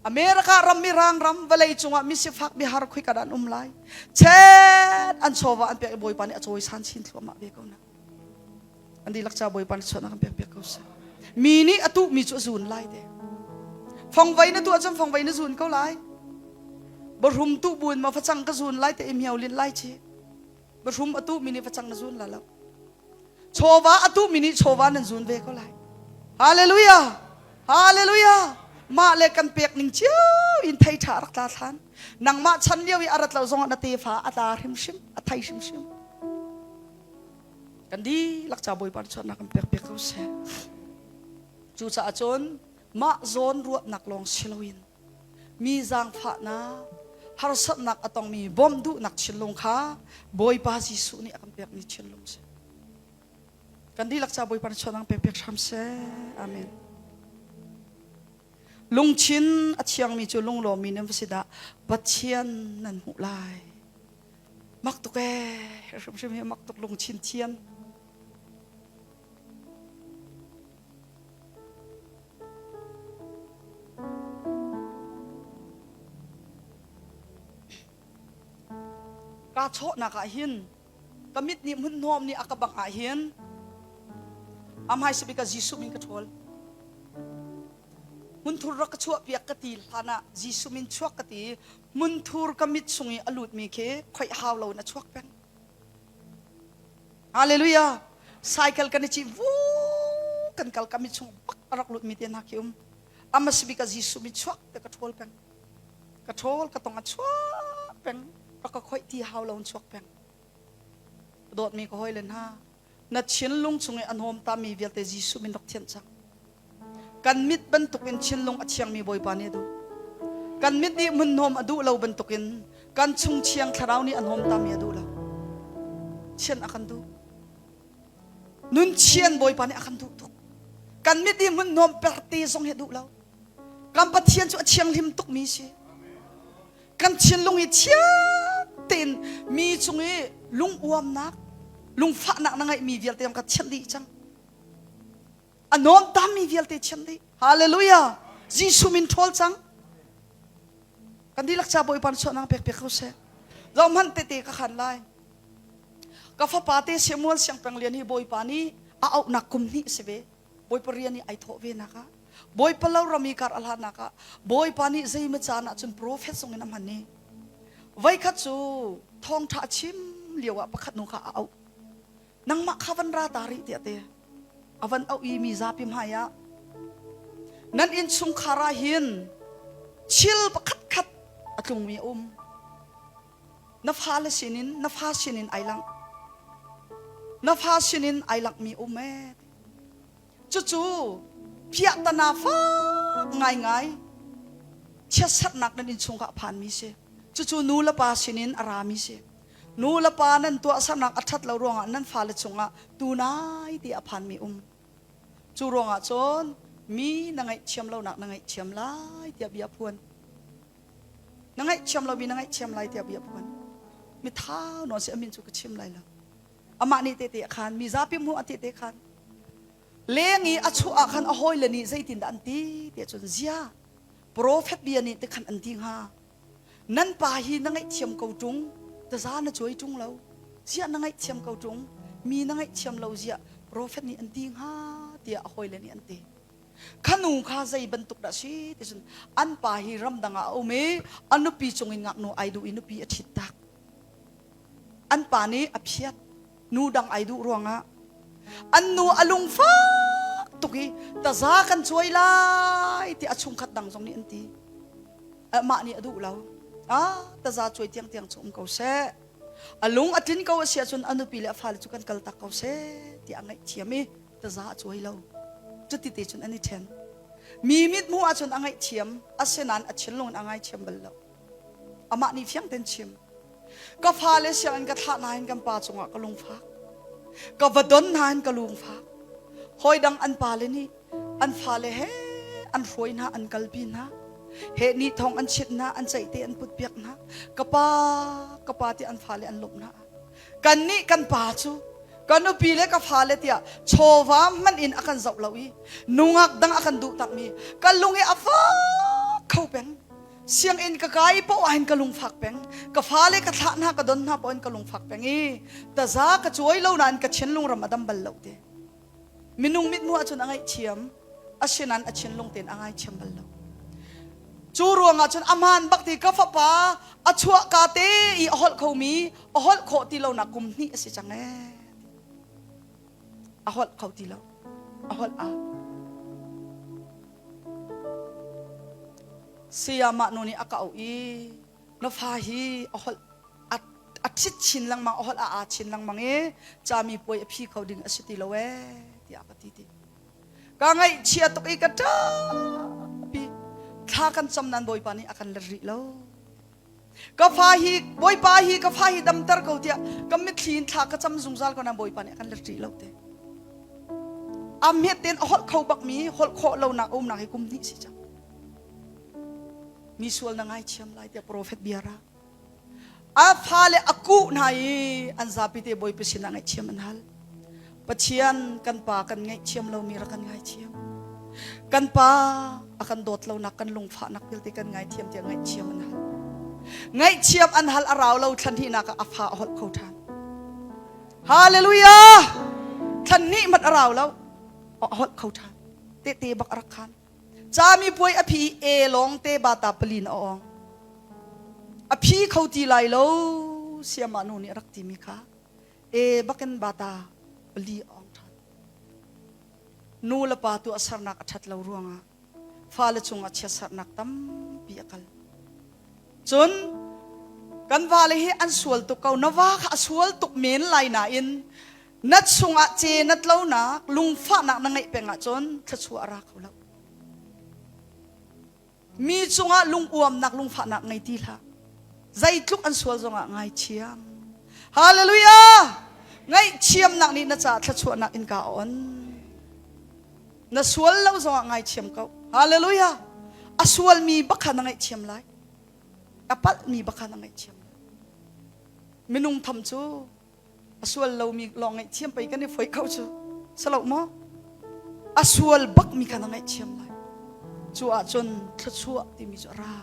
America ram mirang ram vawlei cungah misifak mihar khuika dah an um lai chet an chawva an pek i bawipa nih a cawisan chin thluahmah ve ko na an dihlak ca bawipa nih chuahnak an pek piak ko seh mi nih a tuh mi cu a zun lai te fongvei na tuah cun fongvei na zun ko lai bahrum tuh buin ma facang ka zun lai te i miau lin lai chi bahrum a tuh mi nih facang na zun la lo Chawva a tuhmi nih chawva nan zun ve ko lai. Hallelujah! Hallelujah! Mah le kan pek ning cio in thei ṭha rak tla thlan. Nangmah chan lio i a rat lo zongah na tefa a tla hrimhrim, a thei hrimhrim. Kan dihlak ca Bawipa nih chuahnak kan pek piak ko seh. Cucaah cun mah zawn ruahnak lawng si loin mi zaangfahnak, harsatnak a tongmi bawmh duhnak thinlung kha Bawipa Jesuh nih a kan pekmi thinlung si. Kan dihlak ca Bawipa nih chuahnak pek piak hram seh. Amen. Lungthin a thiangmi cu lunglawmmi nan va si dah Pathian nan hmuh lai. Mak tuk ee, hrimhrim hi mak tuk lungthin thian. Kaa chawhnak ah hin ka mit nih hmunhnawm nih a ka bangh ah hin a hmaisa bik ah Jesuh min ka ṭhawl. Hmunthur rak ka chuahpiak ka ti hlan ah Jesuh min chuak ka ti i hmunthur ka mit chung i a lutmi khi khoih hau loin a chuak peng. Hallelujah. Cycle kan i ci vu kan kal kami chung bak a rak lut mi te hna khi um. Amas bik a Jesuh mi chuak te ka ṭhawl peng. Ka ṭhawl ka tong a chuak peng. Rak ka khoih ti hau lo in chuak peng. Dawt mi ka hawi le hna. Na thinlung chung i a hnawm ta mi vialte Jesuh min rak thianh cang. Kan mit bantukin thinlung a thiangmi Bawipa nih a duh. Kan mit nih hmunhnawm a duh lo bantukin kan chung thiang thlarau nih a hnawmtami a duh lo. Thian a kan duh. Nun thian Bawipa nih a kan duh tuk. Kan mit nih hmunhnawm perte zong hi a duh lo. Kan Pathian cu a thianghlim tukmi si. Kan thinlung hi thiang tein mi cung i lunguamnak, lungfahnak na ngeihmi vialte zong kha thianh dih cang. A nawn tammi vialte thiam dih. Hallelujah. Jesuh min ṭhawl cang. Kan dihlak ca Bawipa nih chuahnak pek piak ko seh. Zoh hmanh tete ka khan lai. Ka fapa te Samuel Siangpeng Lian hi Bawipa nih a auhnak kum hnih si ve. Bawipa rian i ai thawh ve nak ah Bawipa lo ram i kar a hlannak ah Bawipa nih zeimaw caan ah cun profet zong in a hman i voikhat cu thawngṭha a chim lio ah pakhat nu kha a auh. Nangmah kha van ra ta rih tiah te. A van auh i mi zapi hmai ah nan innchungkhar ah hin thil pakhat khat a tlungmi a um. Na fale sinin na fa sinin ai langh. Na fa sinin ai langhmi um ee. Cucu piahtana fak ngaingai chiatserhnak nan innchung ah a phanmi si. Cucu nu le pa sinin a rami si. Nu le pa nan tuahsernak a ṭhat lo ruangah nan fale cungah tunai ti a phanmi um. Cu ruangah cun mi na ngaihthiam lonak na ngaihthiam lai tiah bia phuan. Na ngaihthiam lomi na ngaihthiam lai tiah bia phuan. Mi thau nawn si a min cu ka chim lai lo. Amah nih tehte a khan, mi zapi hmuh ah tehte khan. Leng i a chuah ah khan a hawile nih zeitindah an ti tiah cun zia profet bia nih ti khan an ti hnga. Nan pa hi na ngaihthiam ko ṭung, taza na cuai ṭung lo. Ziah na ngaihthiam ko ṭung, mi na ngaihthiam lo ziah profet nih an ti hnga tiah a hawile nih an ti. Kha nu kha zei bantuk dah si ti cun an pa hi ramdang ah a um i a nupi cungin ngaknu ai duh i nupi a ṭhit tak. An pa nih a phiat nu dang ai duh ruangah an nu a lungfak tuk i taza kan cuai lai ti a chungkhat dang zong nih an ti. Amah nih a duh lo. Ah, taza cuai tiangtiang cu um ko seh. A lung a tlin ko a si ahcun a nupi le a fale cu kan kal tak ko seh tiah a ngaihthiam i taza a cuai lo. Cuti te cun an i ṭhen. Mi mithmuh ahcun a ngaihthiam, asinain a thinlung in a ngaithiam bal lo. Amah nih fiang tein chim. Ka fale sianginn ka thlah nain kan pa cungah ka lungfak. Ka va don nain ka lungfak. Hawi dang an pale nih an fale he an hruai hna, an kalpi hna. He ni thong an chit hna, an ceih te an put piak hna. Ka pa, ka pa ti an fale an lawmh hna. Kan nih kan pa cu ka nupi le ka fale tiah chawva hmanh in a kan zoh lo i nungak dang a kan duh takmi ka lung i a fak kho peng. Sianginn ka kai paoh ah hin ka lungfak peng. Ka fale ka thlah hna, ka don hna paoh in ka lungfak peng i taza ka cuai lo nain ka thinlung ram a dam bal lo te. Minung mithmuh ahcun a ngaihthiam, asinain a thinlung tein a ngaithiam bal lo. Cu ruangah cun a hmaan bak ti ka fapa a chuah ka te i a holh khomi a holh khawh ti lonak kum hnih a si cang ee. A holh kho ti lo. A holh a. Sayamah nu nih a ka auh i na fa hi a holh a ṭhit chin lengmang a holh a aa chin lengmang i cami puai a phi kho ding a si ti lo ee tiah ka ti ti. Ka ngaihchia tuk i ka ṭapi thla kan cam nan Bawipa nih a kan let rih lo. Ka fa hi Bawipa hi ka fa hi damter ko tiah ka mitthli in thla ka cam zungzal ko nan Bawipa nih a kan let rih lo te. A hmet tein a holh kho bakmi holh khawh lonak a umnak hi kum hnih si cang. Mi sual na ngaithiam lai tiah profet bia ra. A fale a kuh hna i an zapi te Bawipa sinah ngaihthiam an hal. Pathian kan pa kan ngaihthiam lomi rak kan ngaithiam. Kan pa a kan dawt lonak kan lungfahnak vialte kan ngaithiam tiah ngaihthiam an hal. Ngaihthiam an hal a rau lo thlan hnihnak ah a fa a holh kho ṭhan. Hallelujah! Thlan hnih hmanh a rau lo. A holh kho ṭhan. Tehte bak a rak khan. Cami puai a phi e lawng te bata palin a awng. A phi kho ti lai lo siamah nu nih a rak timi kha e bakin bata pali a awng ṭhan. Nu le pa tu a sernak a ṭhat lo ruangah fale cungah chiatserhnak tampi a kal. Cun kan vale hi an sual tuk ko. Na va kha a sual tuk men lai nain na chungah ce na tlonak lungfahnak na ngeih peng ahcun thluachuah a ra kho lo. Mi cungah lunguamnak lungfahnak ngei ti hlah. Zeitluk an sual zongah ngaithiam. Hallelujah! Ngaihthiamnak nih na caah thluachuahnak innka a on. Na sual lo zongah ngaithiam ko. Hallelujah! A sualmi bak kha na ngaihthiam lai. A palhmi bak kha na ngaihthiam lai. Minung tham cu a sual lomi lawng ngaihthiam pei kan i foi kho cu. Salo maw? A sual bakmi kha na ngaihthiam lai. Cu ahcun thluachuah timi cu a ra.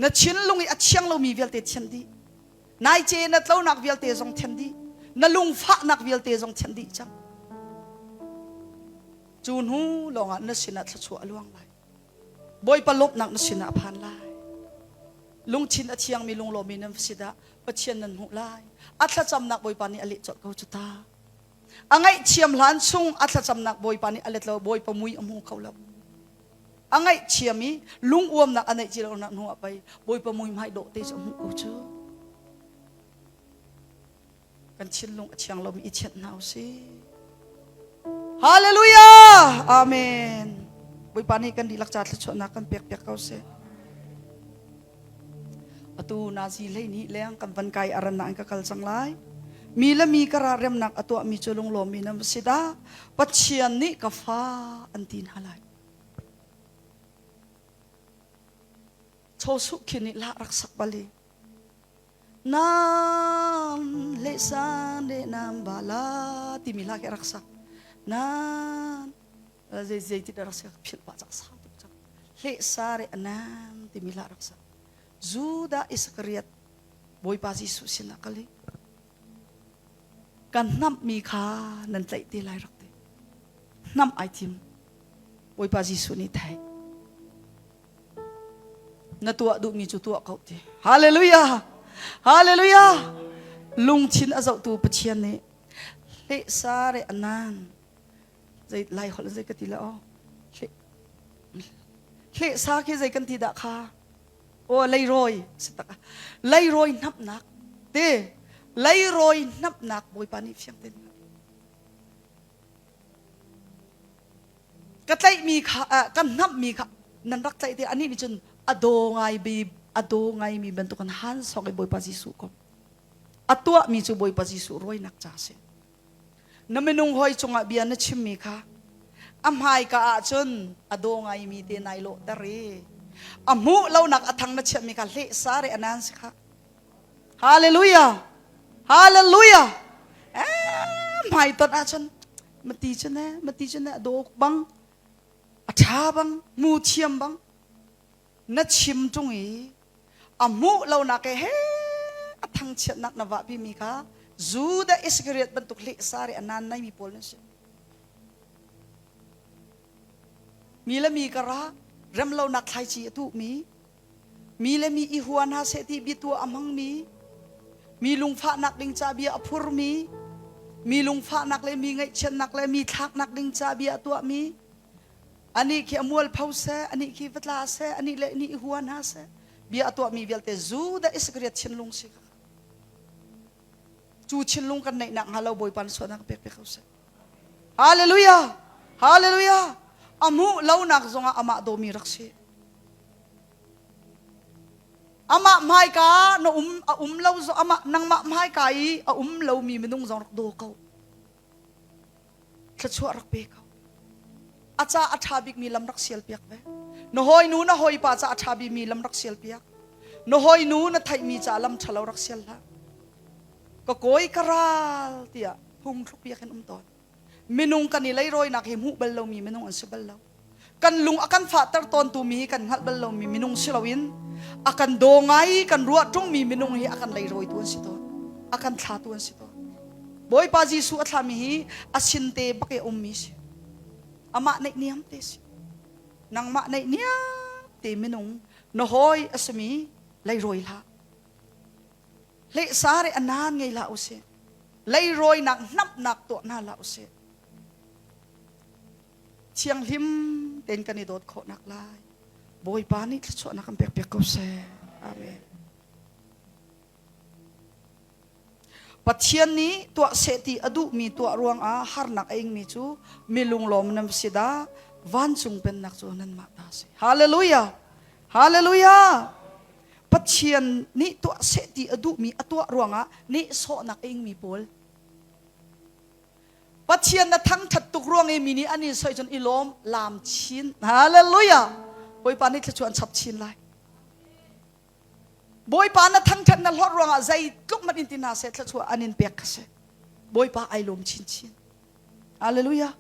Na thinlung i a thiang lomi vialte thian dih. Nai ce na tlonak vialte zong thian dih. Na lungfahnak vialte zong thian dih cang. Cu hnu lawngah na sinah thluachuah a luang lai. Bawipa lawmhnak na sinah a phan lai. Lungthin a thiangmi lunglawmmi nan si dah Pathian nan hmuh lai. A thlacamnak Bawipa nih a leh colh ko cu ta. A ngaihthiam hlan chung a thlacamnak Bawipa nih a let lo, Bawipa mui a hmu kho lo. A ngaihthiam i lunguamnak a neih ci lo nak hnu ah pei Bawipa mui hmai dawh te cu a hmuh ko cu. Kan thinlung a thiang lomi i thianh hna usih. Hallelujah! Amen. Bawipa nih kan dihlak ca thluachuahnak kan pek piak ko seh. Atu Nazi 12 leng kan van kai aran na an ka kal cang lai. Mi le mi ka ra remnak a tuahmi cu lunglawmmi nan va si dah. Pathian nih ka fa an ti hna lai. Chosuh khi nih lah rak sak bali. Nam le san le nam bala timi hla khi a rak sak. Nan zei zei ti rak sak philh pah cak sau tuk cang. Hle sa re anam timi hla rak sak. Judah Iskariot Bawipa Jesuh sin ah kal i kan hnamhmi kha nan tlaih te lai rak ti. Hnamh ai thim. Bawipa Jesuh nih thei. Na tuah duhmi cu tuah ko ti. Hallelujah! Hallelujah! Lungthin a zohtu Pathian nih hleh sa re anan zei lai holh zei ka ti la aw hleh sa khi zei kan ti dah kha aw leirawi si tak leirawi hnapnak te leirawi hnapnak bawipa nih fiang ten Ka tlaihmi kha ka hnamhmi kha nan rak tlaih te anih nih cun a daw ngai bi a daw ngaimi bantukin han sok i Bawipa Jesuh ko. A tuahmi cu Bawipa Jesuh rawinak ca a si. Na minung hawi cungah bia na chimmi kha a hmaika ahcun a daw ngaimi te nai lawhter i a hmuh lonak a thang na chiahmi kha hleh sa re anan si kha. Hallelujah! Hallelujah! Eh, hmai ton ahcun mati cu ne mati cu ne a dawk bang a ṭha bang mu thiam bang na chim ṭung i a hmuh lonak he he a thangchiatnak na vahpi mi kha Judah Iskariot bantuk hleh sare a nan nei mi pawl nan si mi le mi kara remlonak thlaici a tuh mi Mi le mi i hua hna seh ti biatuah a hmangmi, mi lungfahnak ding ca bia a phurmi, mi lungfahnak le mi ngaihchiatnak le mi thlaknak ding ca bia a tuahmi, anih khi a mualpho seh, anih khi va tla seh, anih le anih i hua hna seh, bia a tuahmi vialte Judah Iskariot thinlung si kha. Cu thinlung kan neih nak hnga lo Bawipa na sualnak pek pe ko seh. Hallelujah! Hallelujah! A hmuh lonak zongah amah dawmi rak si. Amah hmaika na um a um lo amah nangmah hmaika i a um lomi minung zong rak daw ko. Thluachuah rak pe ko. A ca a ṭha bikmi lam rak sial piak ve. Na hawinu na hawipa ca a ṭha bikmi lam rak sial piak. Na hawinu na theihmi ca lam ṭhalo rak sial hlah. Ka kawi ka ral tiah phungthluk piak in um tawn. Minung kan i leirawinak hi hmuh bal lomi minung an si bal lo. Kan lung a kan fahter tawntu mi hi kan hngalh bal lomi minung si loin a kan daw ngai kan ruah ṭungmi minung hi a kan leirawitu an si tawn. A kan thlatu an si tawn. Bawipa Jesuh a thlami hi a sinte bak i a ummi si. Amah neihniam te si. Nangmah neihniam te minung na hawi a simi leirawi hlah. Hlehsa re a naan ngei hlah usih. Leirawinak hnamhnak tuah hna hlah usih. Thianghlim tein kan i dawt khawhnak lai. Bawipa nih thluachuahnak kan pek piak ko seh. Amen. Pathian nih tuah seh ti a duhmi tuah ruangah harnak a ingmi cu mi lunglawm nan si dah vancung pennak cu nanmah ta si. Hallelujah! Hallelujah! Pathian nih tuah seh ti a duhmi a tuah ruangah nehsawhnak a ingmi pawl Pathian na thangthat tuk ruang i mi nih an in soi cun i lawm laam chin. Hallelujah! Bawipa nih thluachuah an chap chin lai. Bawipa na thangthat na hlorh ruangah zeitluk hmanh in ti hna seh thluachuah an in pek kha si. Bawipa ai lawm chinchin. Hallelujah!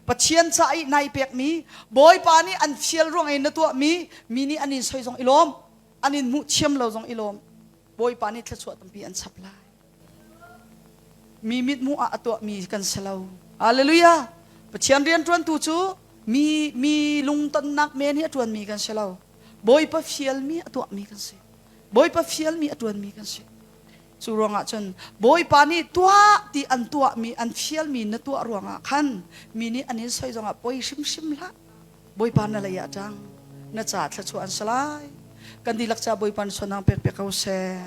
Pathian ca i nai pekmi, Bawipa nih an fial ruang i na tuahmi, mi nih an in soi zong i lawm, an in hmuh thiam lo zong i lawm. Bawipa nih thluachuah tampi an chap lai. Mi mithmuh ah a tuahmi kan si lo. Hallelujah! Pathian rianṭuantu cu mi mi lungtonnak men hi a ṭuanmi kan si lo. Bawipa fialmi a tuahmi kan si. Bawipa fialmi a ṭuanmi kan si. Cu ruangah cun Bawipa nih tuah ti an tuahmi an fialmi na tuah ruangah khan mi nih an in soi zongah poi hrimhrim hlah. Bawipa na lei ah ṭang. Na ca thluachuah an si lai. Kan dihlak ca Bawipa na suanang pek pek ko seh.